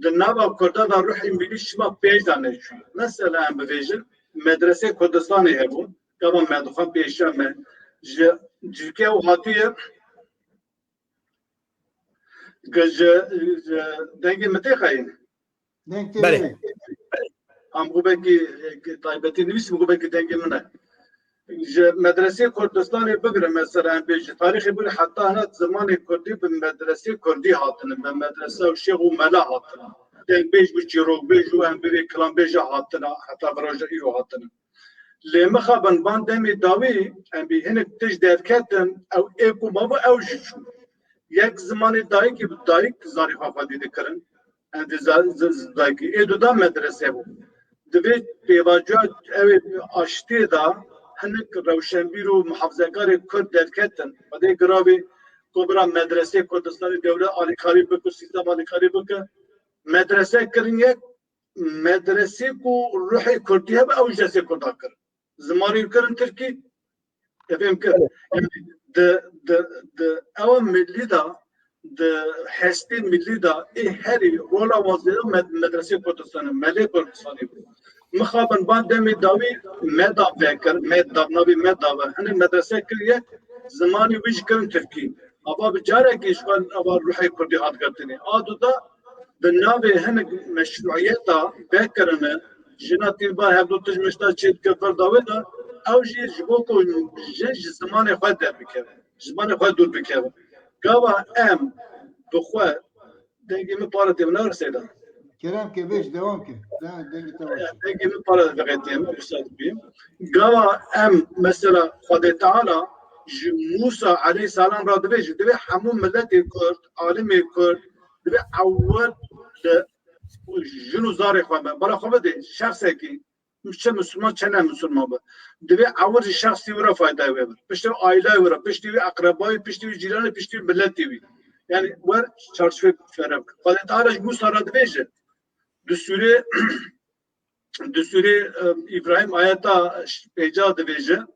di nava Kurda de ruhê milî çima pêş de neçû. Mesela em bibêjin, medresê Kurdistanê hebû, gava me dixwend pêşiya me, ji Tirkiye û hatiye, ji, ji dengê min tê xeyî. Deng tê Belê. Belê. Em xwe belkî, e, taybetî nivîsî, xwe belkî dengê min e. Ji medresê Kurdistanê bigire mesela, em bê ji tarîxê bigire heta hina zimanê Kurdî bi medresê Kurdî hatine, bi medresa û şêx û mela hatine. Dengbêj û çîrokbêj û em bê kilanbêja hatine, heta vira ji îro hatine. Lê mixabin van demê dawî, em bê hinek tişt derketin, ew ê ku mabû ew jî çû. Yek zimanê dayikê bi dayik zarê xwe xwedî dikirin. Em dê za-, z-, z-, dayikê. Ê duda medrese bû. Divê pêvajoya ew ê aştiyê de hinek rewşenbîr û muhafizekarê Kurd derketin. Xwedê giravê ku bira medresê Kurdistanê dewlet alîkarî bike, sîstem alîkarî bike. Medrese kirin yek, medresê ku ruhê Kurdî hebe, ew ji destê Kurda kirin. Zimanê wî kirin Tirkî, te fêm kir. Belê. Yani di, di, di ewa milî de, di hestê milî de ê herî rola wan zêde med-, medresê Kurdistanê, melê Kurdistanê bû. Mixabin van demê dawî meda vekir, meda, navê meda ve. Hinek medrese kiriye, zimanê wî jî kirin Tirkî. Ava bi carekî ji xwe ava ruhê Kurdî hat girtinê. A duda bi navê hinek meşruiyeta vekirine, jina tîrba hevdu tij mişta çê dike vir dawê de, ew jî ji bo ku jin ji zimanê xwe derbikeve, ji zimanê xwe dûr bikeve. Gava em bi xwe dengê min pare tê, min neresê de. Kerem ke, vêj, dewam ke. De-, dengê te baş e. Dengê min pare diqetê min, wisa dibî. Gava em, mesela, Xwedê Teala ji Musa aleyhisselam re dibêje, divê hemû miletê Kurd, alimê Kurd, divê ewil li jin û zarê xwe be. Bala xwe bidê, şexsekî, çi misilman, çi ne misilman be. Divê ewil ji şexsî wî re faydayê wê be. Piştî wî aîleyê wî re, piştî wî eqrebayî, piştî wî cîranê, piştî wî miletê wî. Yani wer çarçovê fere bike. Xwedê Teala ji Musa re dibêje, di sûrê, di sûrê, e, Îbrahîm ayeta pênca dibêje,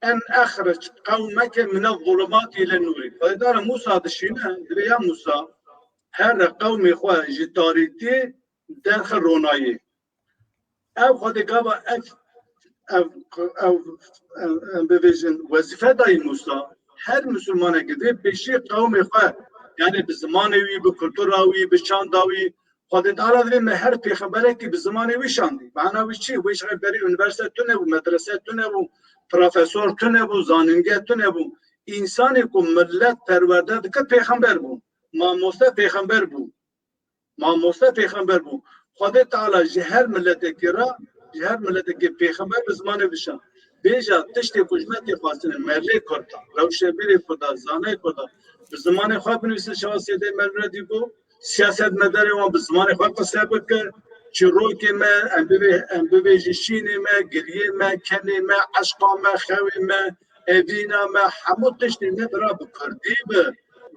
en exric qewmeke mine zulumati ile nûrî. Xwedê Teala Mûsa dişîne, divê ya Mûsa, here qewmê xwe ji tarîtiyê derxe ronayê. Ev Xwedê gava ev, ev, ev, ev, ev bivêjin, wezîfe dayî Mûsa. Her misilmanekî divê pêşî qewmê xwe, yani bi zimanê wî, bi kultura wî, bi çanda wî, Xwedê Teala divê me her pêxemberekî bi zimanê wî şandî. Mana wî çi? Wê şexê berê unîversîte tune bû, medrese tune bû, profesor tune bû, zanînge tune bû. Însanê ku millet perwerde dike pêxember bû. Mamoste pêxember bû. Mamoste pêxember bû. Xwedê Teala ji her miletekî re, ji her miletekî pêxember bi zimanê wî şand. Bêja tiştê ku ji me tê xwestinê, merlê Kurda, rewşenbîrê Kurda, zanayê Kurda, bi zimanê xwe binivîsin, şewa Seydê Mermredî bû, siyasetmedarê wan bi zimanê xwe qise bike, çîrokê me, em bivê-, em bivêjin şînê me, giriyê me, kenê me, eşqa me, xewê me, evîna me, hemû tiştê me bira bi kurdî bi.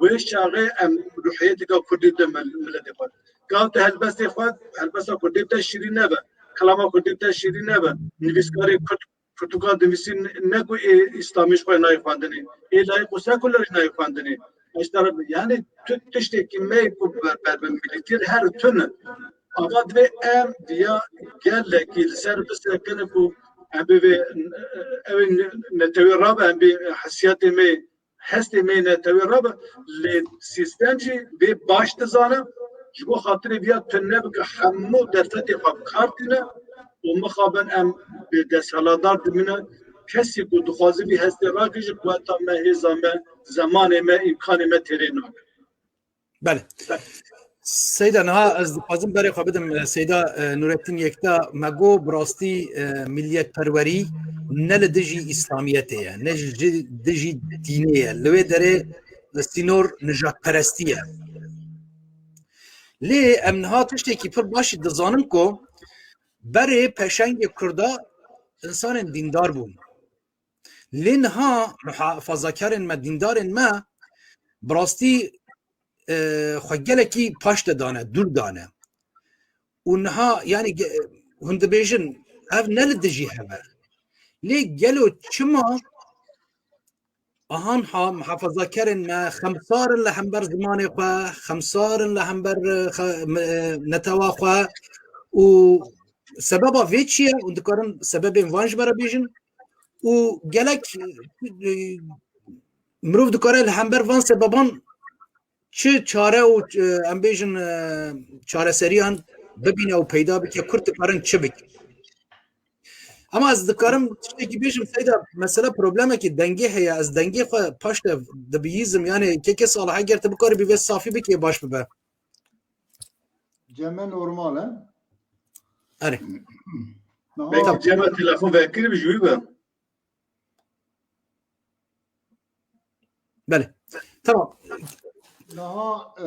Wê çaxê em ruhiyeteke kurdî de mil-, miletê xwe. Ka tu helbestê xwe, helbesta kurdî te şîrîn nebe. Kilama kurdî te şîrîn nebe. Nivîskarê kurd, pirtûka dinivîsî ne ku ê îslamî ji xwe nayê xwendinê. Ê layîq û sekuler jî nayê xwendinê. Eştera, yani tu tiştekî me ku ber, ber bi milîtî her tune. Ava divê em viya gelekî li ser bisekinin ku em bivê, ew ê netewî rabe, em bê hesiyatê me, hestê me netewî rabe, lê sîstem jî vê baş dizane, ji bo xatirê viya tune bike, hemû derfetê xwe bi kar tîne û mixabin em bê desthilatdar dimîne, kesî ku dixwaze vî hestê rakije, quweta me, hêza me, zemanê me, îmkanê me têrê nake. Belê. Seyda, niha ez dixwazim berê xwe bidim, e, Seyda, e, Nurettin Yekta, me got bi rastî, e, miliyetperwerî ne li dijî îslamiyetê ye, ne ji dijî dînê ye. Li wê derê, e, sînor nijadperestî ye. Lê em niha tiştekî pir baş jî dizanin ku berê pêşengê Kurda însanên dîndar bûn. Lê niha muhafazakarên me, dîndarên me, bi rastî, e, xwe gelekî paş de dane, dûr dane. Û niha, yani, ge-, hûn dibêjin, ev ne li dijî hev e. Lê gelo çima ahan ha muhafazakarên me xemsar in li hember zimanê xwe, xemsar in li hember, e, xe-, me-, e, netewa xwe û sebeba vê çi ye? Hûn dikarin sebebên van ji me re bêjin? Û gelek, e, mirov dikare li hember van sebeban çi çare û, e, em bêjin, e, çareseriyan bibîne û peyda bike, kurd dikarin çi bikin? Ama ez dikarim tiştekî bêjim, Seyda, mesela problemekî dengê heye, ez dengê xwe paş de dibiyîzim, yani keke Salih, eger tu bikarî bi vê safî bikê, baş bibe. Cem me normal e. Erê. Niha Belkî Cem me telefon vekirî bi ji wî be. Belê. Tamam. Niha, e,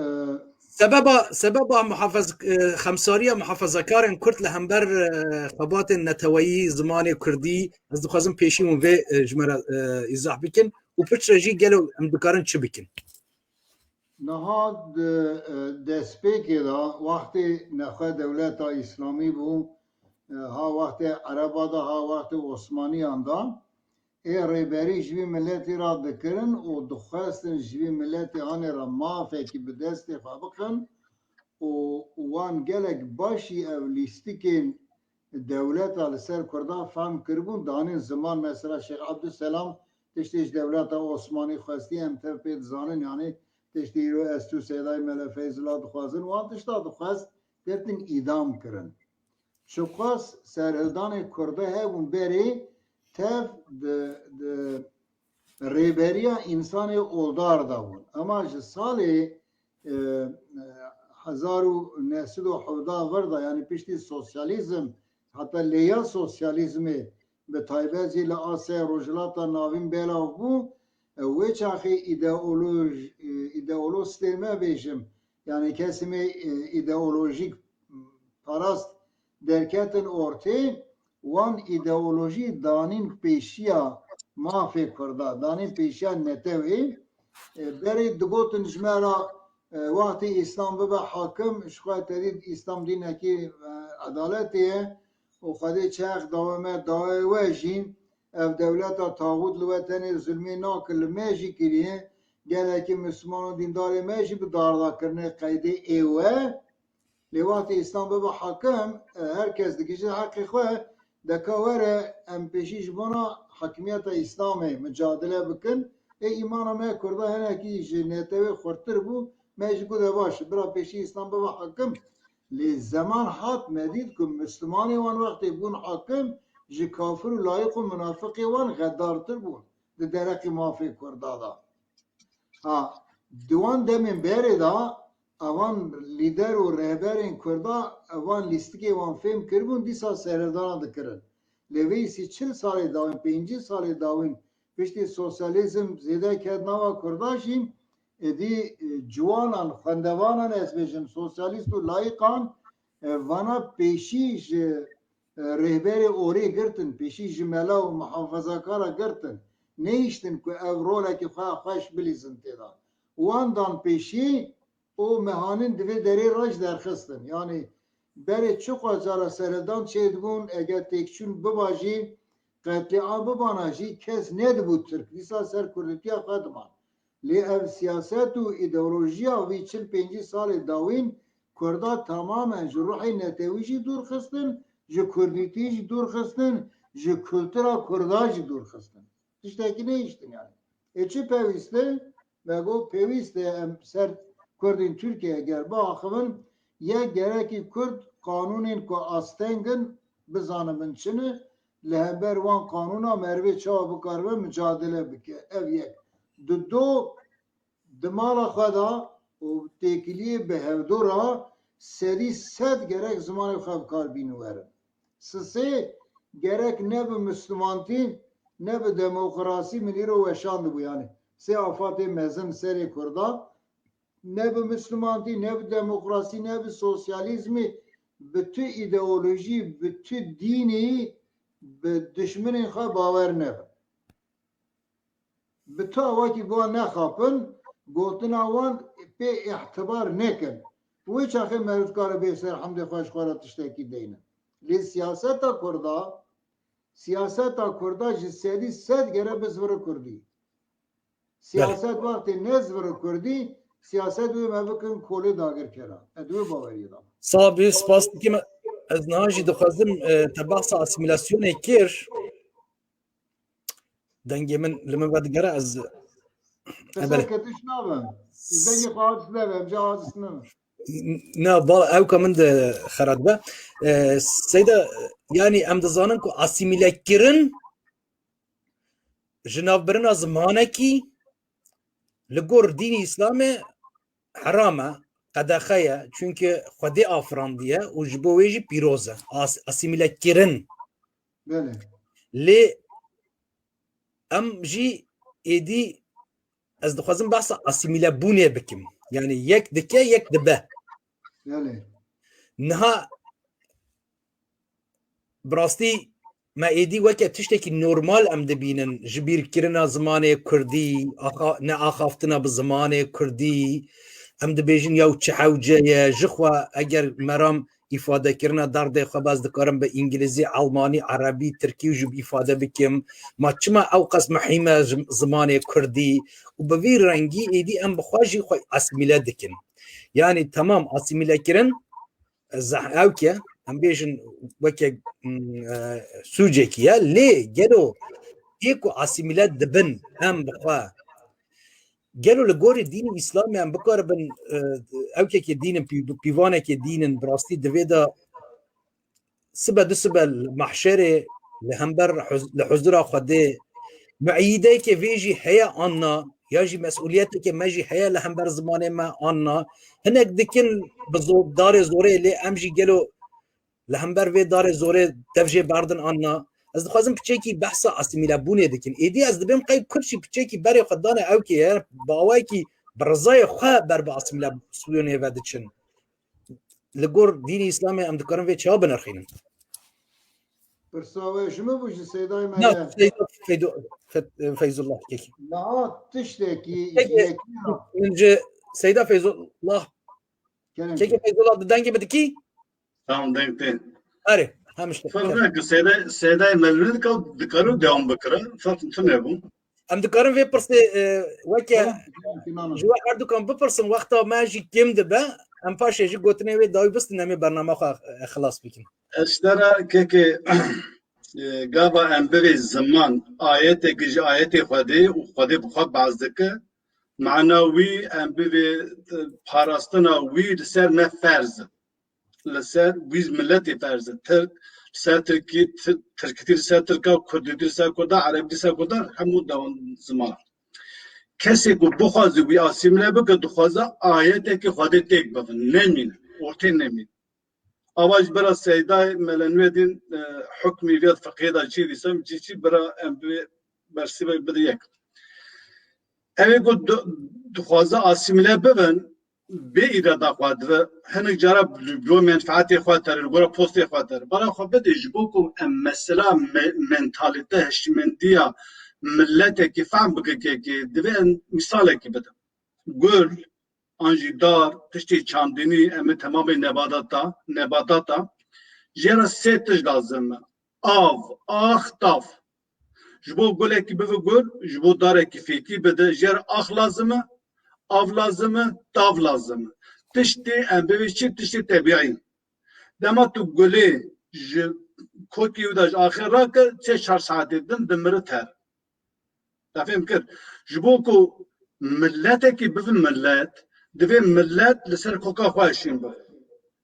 Sebeba, sebeba muhafaz-, e, xemsariya muhafazakarên Kurd li hember, e, xebatên neteweyî, zimanê Kurdî, ez dixwazim pêşî hûn vê, e, ji me re, e, îzah bikin û piştre jî gelo em dikarin çi bikin? Niha di, e, destpêkê de wextê nexwe dewleta Îslamî bû, e, ha wextê Ereba de, ha wextê Osmaniyan de, ê rêberî ji vî miletî re dikirin û dixwestin ji vî miletê hanê re mafekî bi destê xwe bixin û wan gelek başî ev lîstikên dewleta li ser Kurda fehm kiribûn, danîn ziman. Mesela Şêx Ebdulselam tiştê ji dewleta Osmanî xwestî, em tev pê dizanin, yanî tiştê îro ez tu Seydayê Mele Feyzullah dixwazin, wan tişta dixwest, ketin îdam kirin. Çiqas serhildanê Kurda hebûn berê tev di, di rêberiya însanê oldar de bûn. Ema ji salê, e, e, hezar û neh sed û hevdeh vir de, yanî piştî sosyalîzm, heta lêya sosyalîzmê, bi taybet jî li Asyaya Rojhilata Navîn belav bû, e, wê çaxê îdeoloj-, e, îdeolostê me bêjim, yanî kesê me, e, îdeolojîk parast derketin ortê, wan îdeolojî danîn pêşiya mafê Kurda, danîn pêşiya netewê. E, berê digotin ji me re, e, wextê Îslam bibe hakim, ji xwe tedî Îslam dînekî, e, edaletê ye û Xwedê çax dawê me, dawê we jî, ev dewleta taxût li we tenê zulmê nake, li me jî kiriye, gelekî Misliman û dîndarê me jî bi dardakirinê qeydê ê we. Lê wextê Îslam bibe hakim, e, her kes digihîje heqê xwe, deka were em pêşî ji bona hakimiyeta Îslamê micadele bikin. Ê îmana me Kurda hinekî ji netewê xurttir bû, me jî got, e, baş e, bira pêşî Îslam bibe hakim. Lê zeman hat me dît ku Mislimanê wan wextê bûn hakim, ji kafir û layiq û munafiqê wan xedartir bûn di dereqê mafê Kurda de. Ha, di wan demên berê de evan lîder û rehberên Kurda evan lîstikê wan fêm kiribûn, dîsa serhildana dikirin. Lê vê îsî çil salê dawîn, pêncî salê dawîn piştî sosyalîzm zêde ket nava Kurda jî, êdî, e, ciwanan, xwendevanan, ez bêjim, sosyalîst û layîqan, e, vana pêşî ji, e, rêhberê orê girtin, pêşî ji mela û muhafezakara girtin. Nehiştin ku ev rolekî xwe xweş bilîzin tê de. Wan dan pêşî û mehanin di vê derê re jî derxistin. Yanî berê çiqas cara serhildan çêdibûn, eger têkçûn biba jî, qetlîam bibana jî, kes nedibû Tirk. Dîsa ser kurdîtiya xwe diman. Lê ev siyaset û îdeolojiya vî çil pêncî salê dawîn Kurda tamamen ji ruhê netewî jî dûr xistin, ji kurdîtî jî dûr xistin, ji kultura Kurda jî dûr xistin. Tiştekî nehiştin yani. Ê çi pêwîst e? Me got pêwîst e em ser Kurdên Tirkiyeyê ger biaxivin, yek gerekî Kurd qanûnên ku asteng in bizanibin çi ne, li hember wan qanûna merivê çawa bikaribe micadele bike. Ev yek. Di do, di mala xwe de û têkiliyê bi hevdû re sedî sed gerek zimanê xwe bi kar bînin werin. Sisê gerek ne bi Mislimantî, ne bi demokrasî, min îro weşandibû yani. Sê afatê mezin serê Kurda, ne bi Mislimantî, ne bi demokrasî, ne bi sosyalîzmî, bi tu îdeolojî, bi tu dînî, bi dişminên xwe bawer nebin. Bi tu awakî bi wan nexapin, gotina wan pê îtibar nekin. Wê çaxê meriv dikare bê ser hemdê xwe ji xwe re tiştekî deynin. Lê siyaseta Kurda, siyaseta Kurda ji sedî sed gere bizivire Kurdî. Siyaset wextê nezivire Kurdî, siyaset wê me bikin kolê dagirkera. Ez wê baweriyê de me. Sağ ol, spas dikim. Ez niha jî dixwazim, e, te behsa asîmîlasyonê kir. Dengê min li min vedigere ez. Qesa ketiş nabe. Dengê xwe aciz nebe, em jî aciz nebe. Na, vala ewka min de xerat be. E, Seyda, yani em dizanin ku asîmîlekirin ji navbirina zimanekî li gor dînî Îslamê heram e, qedexe ye, çunke Xwedê afirandiye û ji bo wê jî pîroz e. As-, asîmîlekirin. Belê. Lê em jî êdî ez dixwazim behsa asîmîlebûnê bikim. Yani yek dike, yek dibe. Belê. Niha bi rastî me êdî weke tiştekî normal em dibînin, ji bîrkirina zimanê kurdî, axa-, neaxaftina bi zimanê kurdî, em dibêjin yaw çi hewce ye, jixwe eger meram îfadekirina derdê xwe bes dikarim bi îngilîzî, elmanî, erebî, tirkî û jî bi îfade bikim. Ma çima ew qas muhîm e ji zimanê kurdî? Û bi vî rengî êdî em bi xwe jî xwe asîmîle dikin. Yanî temam asîmîlekirin, zeh-, ewke, em bêjin weke, mm, e, sûcekî ye, lê gelo ê ku asîmîle dibin em bi xwe, gelo li gorî dînê Îslamê em bikaribin, e, ewkekê dîn in, pî-, pîvanekê dîn in, bi rastî divê de sibe du sibe li mehşerê li hember huz-, li huzura Xwedê mueyîdeyeke vê jî heye an na, ya jî mesûliyeteke me jî heye li hember zimanê me an na. Hinek dikin bi zo-, darê zorê lê em jî gelo li hember vê darê zorê dev jê berdin an na. Ez dixwazim piçekî behsa asîmîlebûnê dikin. Êdî ez dibêm qey Kurd jî piçekî berê xwe dane ewkê ye, bi awayekî bi rizayê xwe ber bi asîmîlasyonê ve diçin. Li gor dînê Îslamê em dikarin vê çawa binirxînin? Pirsa we ji min bû, ji Seydayê me Na, ye? Seyda Feydo-, Fe-, Feyzullah kekî. Niha tiştekî Peki, yekî ya. Min ji Seyda Feyzullah. Kerem Kekî ke. Feyzullah, di dengê min dikî? Tamam, deng tê. Erê. Hem işte. Ferq neke, Seydayê Melûnê dikar, dikaro dewam bikirin. Ferq tune bû. Em dikarin vê pirsê, e, weke ji we herdukan bipirsin, wexta me jî kêm dibe, em paşê jî gotinê wê dawî bistin, em ê bernama xwe, e, xilas bikin. Ez ji te re keke, e, gava em bivê ziman, ayetekî ji ayetê Xwedê û Xwedê bi xwe behs dike, mana wî em bivê, e, parastina wî li ser me ferz e. Li ser wî miletê ferz e. Tirk, li ser tirkî, tir-, tirkîtî li ser tirka, kurdîtî li ser kurda, erebîtî li ser kurda, hemû dewan ziman. Kesê ku bixwaze wî asîmile bike, dixwaze ayetekî Xwedê têk bivin. Nemîne, ortê nemîne. Ava ji bira Seydayê Mele Nûredîn, e, hukmî vê fiqhê de çi dîsem, cî çi bira em bi bersîvek bide yek. Ew ê ku di-, dixwaze asîmile bibin, bê îrada xwe dibe, hinek cara bi bo menfaetê xwe tere, li gora postê xwe tere. Bala xwe bidê, ji bo ku em mesela me-, mentalîte, hişmendiya miletekî fehm bike kekê, divê em mîsalekî bidin. Gul, an jî dar, tiştê çandinî, em ê temamê nebadata, nebatata, jê re sê tişt lazim e. Av, ax, tav. Ji bo gulekî bibe gul, ji bo darekî fêkî bide, jê re ax lazim e, av lazim e, tav lazim e. Tiştê em bivê çi, tiştê tebîî. Dema tu gulê ji kokê wî de ji axê rake, sê çar saetê din dimire ter. Te fêm kir? Ji bo ku miletekî bibe milet, divê milet li ser koka xwe şîn bibe.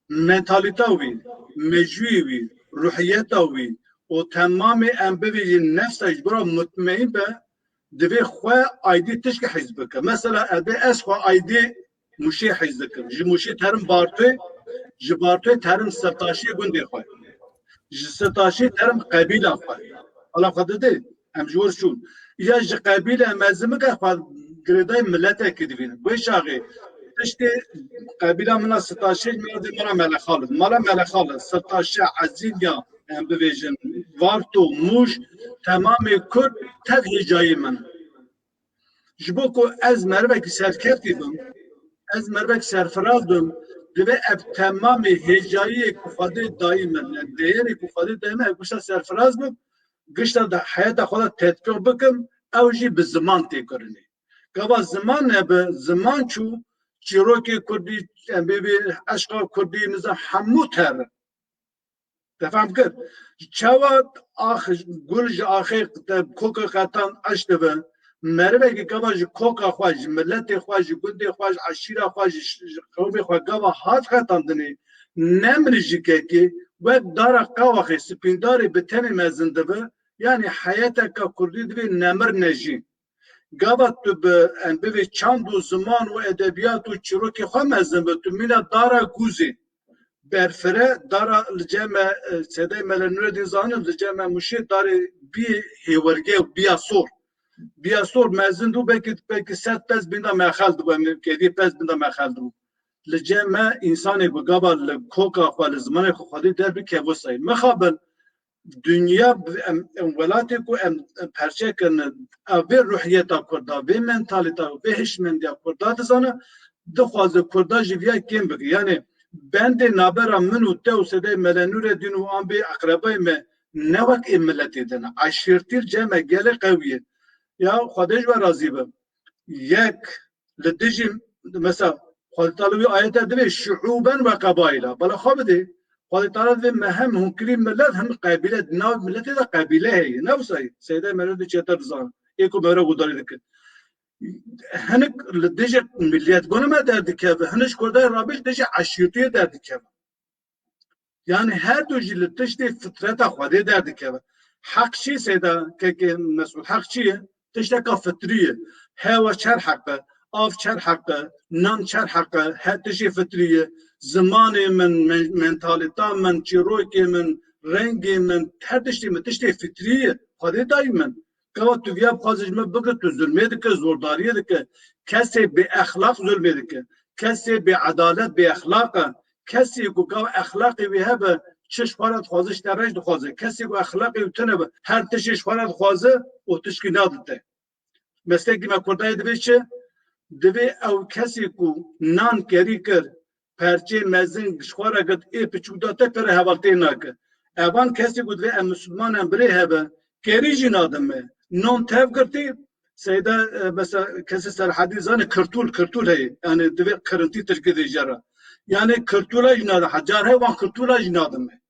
Mentalîta wî, mejûyê wî, ruhiyeta wî û temamê em bivêjin nefsa ji bira mutmeîn be, divê xwe aydî tişkî hîs bike. Mesela, ez dê ez xwe aydî Mûşê hîs dikim. Ji Mûşê terim Bartoyê, ji Bartoyê terim Sirtaşê gundê xwe. Ji Sirtaşê terim qebîla xwe. Hala xwe didê, em ji wir çûn. Ya ji qebîle mezin bike xwe girêdayî miletekî divînin. Wê çaxê tiştê qebîla min a Sirtaşê, min a dê mala Melexal. Mala Melexal, Sirtaşe, Ezîlya, em bivêjin, Varto, Mûş, temamê Kurd tev hêjayî min. Ji bo ku ez merivekî serkeftî bim, ez merivekî serfiraz bim, divê ev temamê hêjayiyê ku Xwedê dayî min, yani değerê ku Xwedê dayî min, ev gişta serfiraz bim, gişta de heyeta xwe de tetbîq bikim, ew jî bi ziman tê kirinê. Gava ziman nebe, ziman çû, çîrokê kurdî, em bê bê eşqa kurdî, nizam hemû terin. Te fehm kir? Çawa ax, gul ji axê te koka qetan eş dibe. Merivekî gava ji koka xwe, ji miletê xwe, ji gundê xwe, ji eşîra xwe, ji, ji qewmê xwe gava hat qetandinê, nemrî ji kekê, wek dara qawaxê spîndarê bi tenê mezin dibe, yanî heyeteka kurdî divê nemir nejî. Gava tu bi, em bivê çand û ziman û edebiyat û çîrokê xwe mezin bi, tu mîna dara gûzê. Berfire dara li cem me, e, Seydayê Mele Nûredîn zanin, li cem me Mûşê darê bî hêwerge û biya sor. Biya sor mezin dû, belkî, belkî sed pez binda mexel dibû, em kevî pez binda mexel dibû. Li cem me însanê ku gava li koka xwe, li zimanê xwe Xwedê derbi kevo sayî. Mixabin, dinya, em, em welatê ku em, em perçe kirin, ev vê ruhiyeta Kurda, vê mentalîta, vê hişmendiya Kurda dizane, dixwaze Kurda ji viya kêm bike. Yanî bendê navbera min û te û Seydayê Mele Nûredîn û an bê eqrebayê me ne wek ê miletê din e. Eşîrtî li cem me gelê qewî ye. Ya Xwedê ji we razî be. Yek, li dijî, mesela, Xwedê Teala wî ayete divê şuûben ve qebaîla. Bela xwe bidê. Xwedê Teala divê me hem hûn kirî milet hem qebîle, di nav miletê de qebîle heye. Ne wisa ye? Seydayê Mele Nûredîn çêtir dizane. Ê ku me re guhdarî dike. Hinek li dijî miliyet gona me derdikeve. Hinek Kurdayê rabî li dijî eşîrtiyê derdikeve. Yani her du jî li tiştê fitreta Xwedê derdikeve. Heq çi Seyda kekê Mesûd? Heq çi ye? Tişteka fitrî ye. Hewa çer heq e, av çer heq e, nan çer heq e, her tiştê fitrî ye. Zimanê min, men-, mentalîta min, çîrokê min, rengê min, her tiştê min, tiştê fitrî ye. Xwedê dayî min. Gava tu viya bixwaze ji me bike, tu zulmê dike, zordariyê dike. Kesê bê exlaq zulmê dike. Kesê bê edalet, bê exlaq e. Kesê ku gav exlaqê wî hebe, çi ji xwe re dixwaze, ji te rej dixwaze. Kesê ku exlaqê wî tune be, her tiştê ji xwe re dixwaze û tişkî nadite. Meslekî me Kurdayê divê çi? Divê ew kesê ku nan kerî kir, perçê mezin ji xwe re girt, ê piçûk da te, pê re hevaltiyê nake. Evan kesê ku divê em Misliman em birê hebe, kêrî jî nadin me. Non tev girtî, seyde, e, mesela kesê Serhedî zane kirtûl, kirtûl heye. Yani divê kirintî tirkî dê jera. Yani kirtûla jî nadin. Hecar he van kirtûla jî nadin me.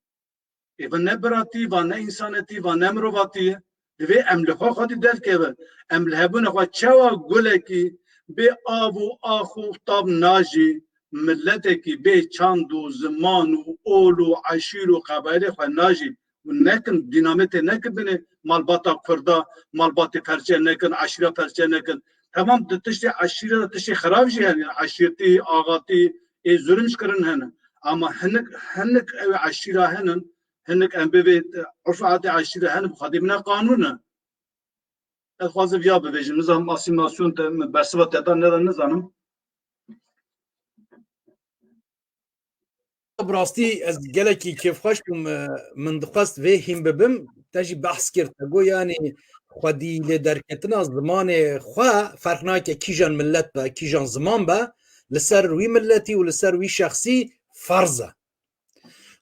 Ê, va ne biratî, va ne însanetî, va ne mirovatî ye. Divê em li xwe xwedî derkeve. Em li hebûna xwe çawa gulekî bê av û ax û tav najî, miletekî bê çand û ziman û ol û eşîr û qebaîlê xwe najî û nekin dînamêtê nekin binê malbata Kurda, malbatê perçe nekin, eşîra perçe nekin. Temam di tiştê eşîre de tiştê xirab jî hene. Eşîrtî, axatî, ê zulm ji kirin hene. Ama hinik, hinik ew eşîra henin, hinik em bê vê urf adê eşîre henin, bi xwedî bine qanûn e. Ez xwazim viya bibêjim, nizanim asîmasyon te, min bersiva te da neda nizanim. Bi rastî ez gelekî kêfxweş bûm, e, min dixwest vê hîn bibim. Te jî behs kir, te got, yanî xwedî lê derketina zimanê xwe ferq nake kîjan millet be, kîjan ziman be, li ser wî milletî û li ser wî şexsî ferz e.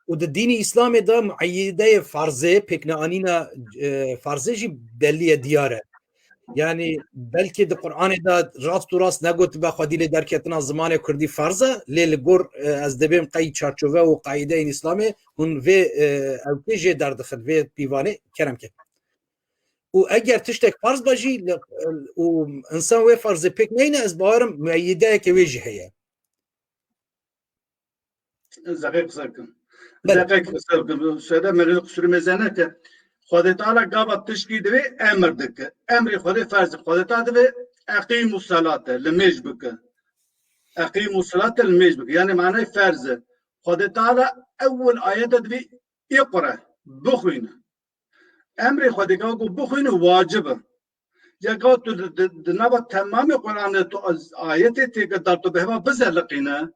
Û di dînî Îslamê de mueyideyê ferzê, pêkneanîna, e, ferzê jî belî ye, diyar e. Yanî belkî di Qur'anê de rast û rast negotibe xwedî lê derketina zimanê kurdî ferz e, lê li gor, e, ez dibêm qey çarçove û qaîdeyên Îslamê hûn vê, e, ewkê jê derdixin, vê pîvanê kerem ke. Û eger tiştek ferz be jî li, û insan wê ferzê pêk neyne, ez bawerim mueyideyeke wê jî heye. Zexê qise bikim. Belê. Zexê qise bikim. Seyde merê qusûrê mêze neke. Xwedê Teala gava tişkî divê emir dike. Emrê Xwedê ferz e. Xwedê Teala divê eqîmû selate, limêj bike. Eqîmû selate, limêj bike. Yani manayê ferz e. Xwedê Teala ewil ayete divê îqre, bixwîne. Emrê Xwedê gava ku bixwîne wacib e. Ya gava tu di, di, di nava temamê Qur'anê tu az-, ayetê têke dar tu bi heva bizeliqîne.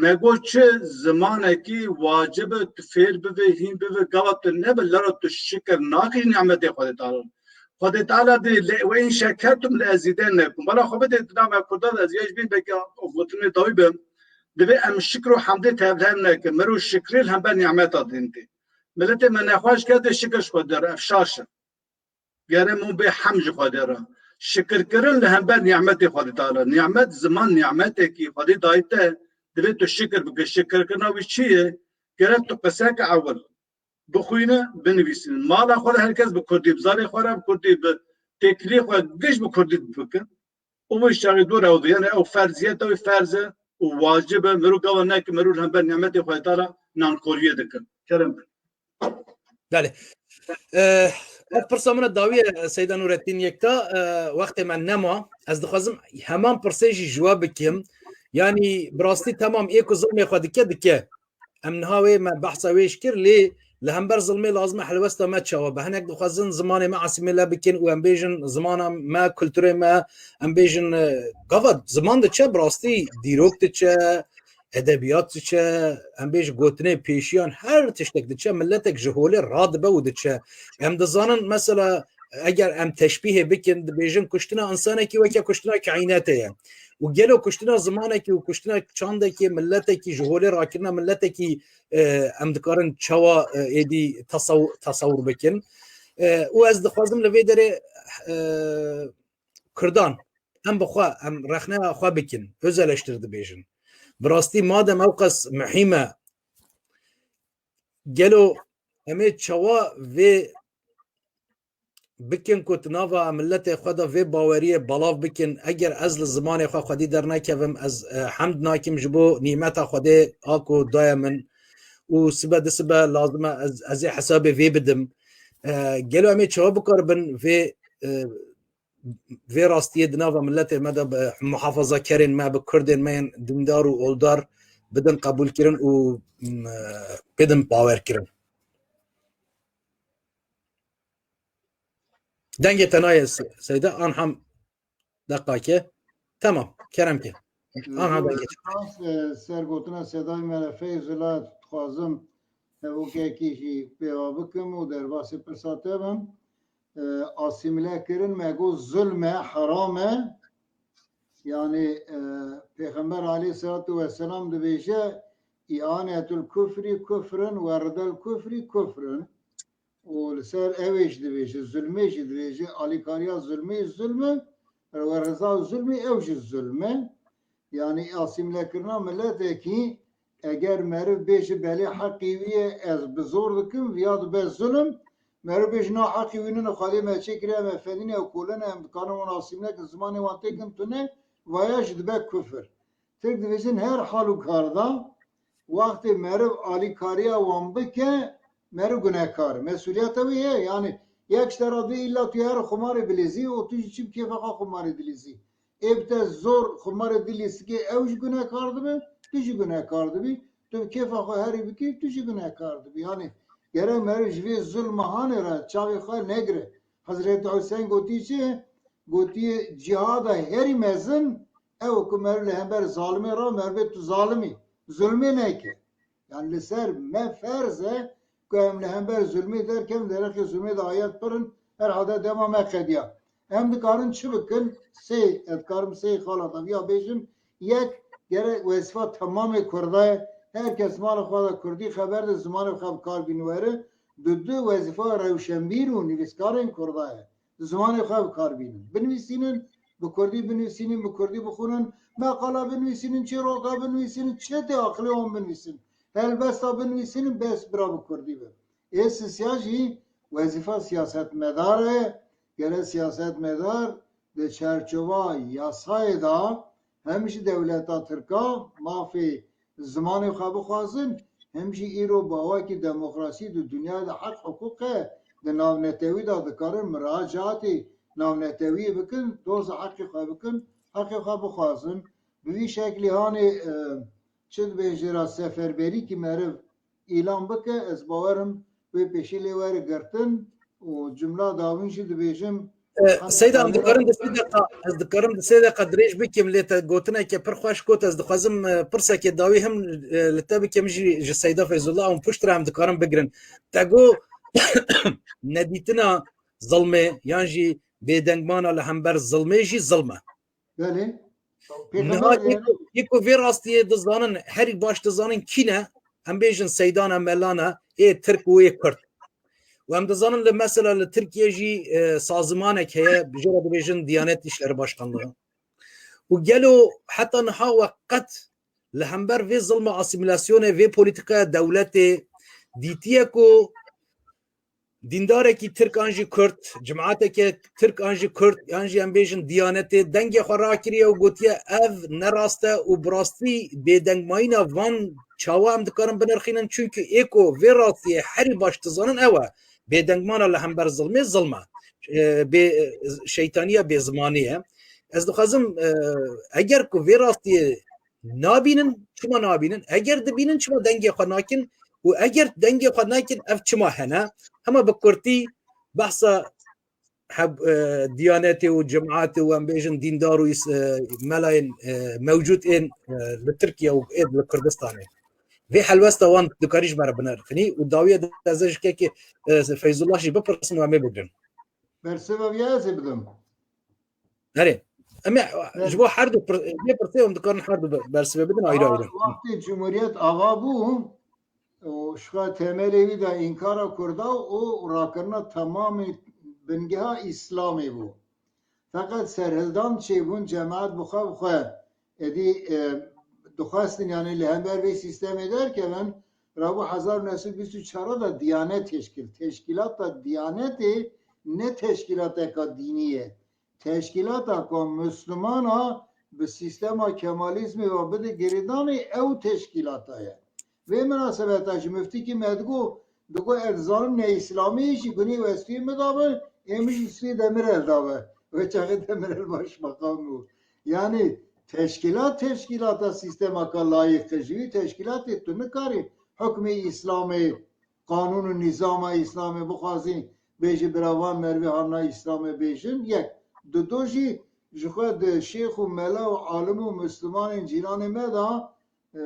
Me got çi zimanekî wacib e, tu fêr bivê, hîn bivê, gava tu nebe, lera tu şikir nakî nîmetê Xwedê Teala. Xwedê Teala dê, le, "Ve in şekertum le ezidennekum." Bala xwe bidê di nava Kurda de, ez yê ji bîn belkî gotinê dawî bim. Divê em şikir û hemdê tevlihev nekin. Mero şikrê li hember nîmeta din tê. Miletê me nexweş kerdê, şikir ji Xwedê re, ev şaş e. Gere min bê hem ji Xwedê re. Şikirkirin li hember nîmetê Xwedê Teala. Nîmet, ziman nîmetekî Xwedê dayî te, divê tu şikir bike. Şikirkirina wî çi ye? Gere tu qiseke ewil bixwîne, binivîsîne. Mala xwe de her kes bi kurdî, bi zarê xwe re bi kurdî, bi têkiliyê xwe giş bi kurdî bike. Û wê çaxê dû rewde. Yani ew ferziyeta wî ferz e û wacib e. Mero gava neke, mero li hember nîmetê Xwedê Teala nankoriyê dike. Kerem. Belê. Eh, ev pirsa min e dawî ye, Seyda Nurettin Yekta, eh, wextê me nema. Ez dixwazim heman pirsê jî ji we bikim. Yanî bi rastî temam ê ku zilmê xwe dike, dike. Em niha wê me behsa wê jî kir, lê li hember zilmê lazim e helwesta me çawa be. Hinek dixwazin zimanê me asîmîle bikin û em bêjin zimana me, kulturê me, em bêjin, eh, gava ziman diçe, bi rastî dîrok diçe, edebiyat diçe, em bêjin gotinê pêşiyan, her tiştek diçe, miletek ji holê radibe û diçe. Em dizanin, mesela, eger em teşbîhê bikin, dibêjin kuştina insanekî weke kuştina kaînetê ye. Û gelo kuştina zimanekî û kuştina çandekî, miletekî, ji holê rakirina miletekî, e, em dikarin çawa, e, êdî tesaw-, tesawur bikin? E, û ez dixwazim li vê derê, e, Kurdan, em bi xwe, em rexneya xwe bikin, özeleştir dibêjin. Bi rastî madem ew qas muhîm e, gelo em ê çawa vê bikin ku di nava miletê xwe de vê baweriyê belav bikin? Eger ez li zimanê xwe xwedî dernekevim, ez, e, hemd nakim ji bo nîmeta Xwedê a ku daye min û sibe di sibe lazim e ez, ez ê hesabê vê bidim. E, gelo em ê çawa bikaribin vê, e, vê rastiyê di nava miletê me de bi muhafazakerên me, bi kurdên me yên dindar û oldar bidin qebûlkirin û, m, bidin bawerkirin. Dengê te nayê Se-, Seyda, an hem deqake. Tamam, kerem ke. An hem dengê te. Spas, e, ser gotina Sedayê Merefeyê Zila dixwazim hevokekî jî pêva bikim û derbasî pirsa te bim. E, asîmîle kirin, me got zulm e, heram e. Yanî, e, Pêxember aleyhisselatu vesselam dibêje, Îanetul kufrî kufrun we ridel kufrî kufrun. Û li ser ew ê jî dibêje, zulmê jî dibêje, alîkariya zulmê zulm e, we riza zulmê ew jî zulm e. Yanî asîmlekirina miletekî, eger meriv bêje belê heqî wî ye, ez bi zor dikim, viya dibe zulm. Meriv bêje na heqî wî nîne, Xwedê me çêkiriye, em efendî ne, ew kolin e, em dikarin wan asîmlekin, zimanê wan têkin tune, vaya jî dibe kufir. Tirk dibêjin her hal û karda, wextê meriv alîkariya wan bike, meriv gunehkar e. Mesuliyeta wî heye. Yanî yek ji te re dê îlla tu her xumarê bilîzî û tu jî çi bi kêfa xwe xumarê dilîzî. Ê bi te zor xumarê dilîzikê ew jî gunehkar dibe, tu jî gunehkar dibî. Tu bi kêfa xwe herî bikî, tu jî gunehkar dibî. Yanî gerek meriv ji vê zulma hanê re çavê xwe negire. Hezretî Huseyîn gotî çi? Gotiye cîhada herî mezin ew ku meriv li hember zalimê re, meriv bê tu zalim î. Zulmê neke. Yani li ser me ferz e ku em li hember zulmê derkevin, derexê zulmê de ayet pirin, herhalde dema me qediya. Em dikarin çi bikin? Sê, ez dikarim sê xalata viya bêjim. Yek, gerek wezîfa temamê Kurda ye. Her kes mala xwe de Kurdî xeber de zimanê xwe bi kar bînin were. Du, du wezîfa rewşenbîr û nivîskarên Kurda ye. Zimanê xwe bi kar bînin. Binivîsînin, bi Kurdî binivîsînin, bi Kurdî bixwînin, meqala binivîsînin, çîroka binivîsînin, çi tê aqilê wan binivîsin. Helbesta binivîsînin, bes bira bi Kurdî be. Ê sisiya jî wezîfa siyasetmedar e, gere siyasetmedar di çerçova yasayê de hem ji dewleta Tirka mafê zimanê xwe bixwazin, hem jî îro bi awakî demokrasî di dinyayê de heq hiqûq e, di navnetewî de dikarin miracaatê navnetewî bikin, doza heqê xwe bikin, heqê xwe bixwazin. Bi vî şeklî hanê, e, çi dibêjê ra seferberîkî meriv îlan bike, ez bawerim wê pêşî lê were girtin û cumla dawîn jî dibêjim. E, Seyda, em dikarin di sê deqa, ez dikarim di sê deqa dirêj bikim, lê te gotineke pir xweş got, ez dixwazim, e, pirsekê dawî him, e, li te bikim jî ji Seyda Feyzullah, hûn piştre em dikarin bigirin. Te got, nedîtina zilmê yan jî bêdengmana li hember zilmê jî zilm e. Belê. Niha Pêxember ê ku, ê ku vê rastiyê dizanin, herî baş dizanin kî ne? Em bêjin seydana, melana, ê Tirk û ê Kurd. Û em dizanin li mesela li Tirkiye jî, e, sazimanek heye, jê re dibêjin Diyanet İşleri Başkanlığı. Û gelo heta niha we qet li hember vê zilma asîmîlasyonê, vê polîtîkaya dewletê dîtiye ku dîndarekî Tirk an jî Kurd, cemaateke Tirk an jî Kurd, yan jî em bêjin Diyanetê dengê xwe rakiriye û gotiye, ev ne rast e û bi rastî bêdengmayîna van çawa em dikarin binirxînin, çunku ê ku vê rastiyê herî baş dizanin ew e. Bêdengmana li hember zilmê zilm e. E, bê, şeytaniya bêzimanî ye. Ez dixwazim, e, eger ku vê rastiyê nabînin, çima nabînin? Eger dibînin, çima dengê xwe nakin? Û eger dengê xwe nakin, ev çima hene? Hema bi kurtî behsa heb-, e, diyanetê û cemaetê û em bêjin dîndar û îs-, e, melayên, e, mewcûd ên, e, li Tirkiye û ê li Kurdistanê. Vê helwesta wan dikarî ji me re binirxînî û dawiye de ez ê ji kekê, e, Feyzullah jî bipirsim û em ê bigirin. Bersiva vîya ez ê bidim. Erê. Em ê, Evet. ji bo her du pir-, vê pirsê em dikarin her du be-, bersivê bidin ayrı ayrı. Wextê Cumhuriyet ava bû û ji xwe temelê wî de înkara Kurda û rakirina temamê bingeha Îslamê bû. Feqet serhildan çêbûn, cemaat bi xwe bi xwe êdî, e, dixwestin, yani li hember vê sîstemê derkevin, rabû hezar û neh sed bîst û çar de Diyanet teşkil. Teşkilata Diyanetê ne teşkilateka dînî ye. Teşkilata ku Mislimana bi sîstema Kemalizmê ve bide girêdanê, ew teşkilata ye. Vê minasebeta ji miftîkî me digo, digo ez dizanim ne Îslamî jî gunê westiyê min dabe, ê min jî stûyê Demirel dabe. Wê çaxê Demirel başbakan bû. Yani teşkilat teşkilata sîstemaka layîk e, ji wî teşkilatê tu nikarî hukmê Îslamê, qanûn û nîzama Îslamê bixwazî bêjî bira van merivê hanina Îslamê bêjin, yek. Dudo jî ji xwe di şêx û mela û alim û mislimanên cîranê me de, e,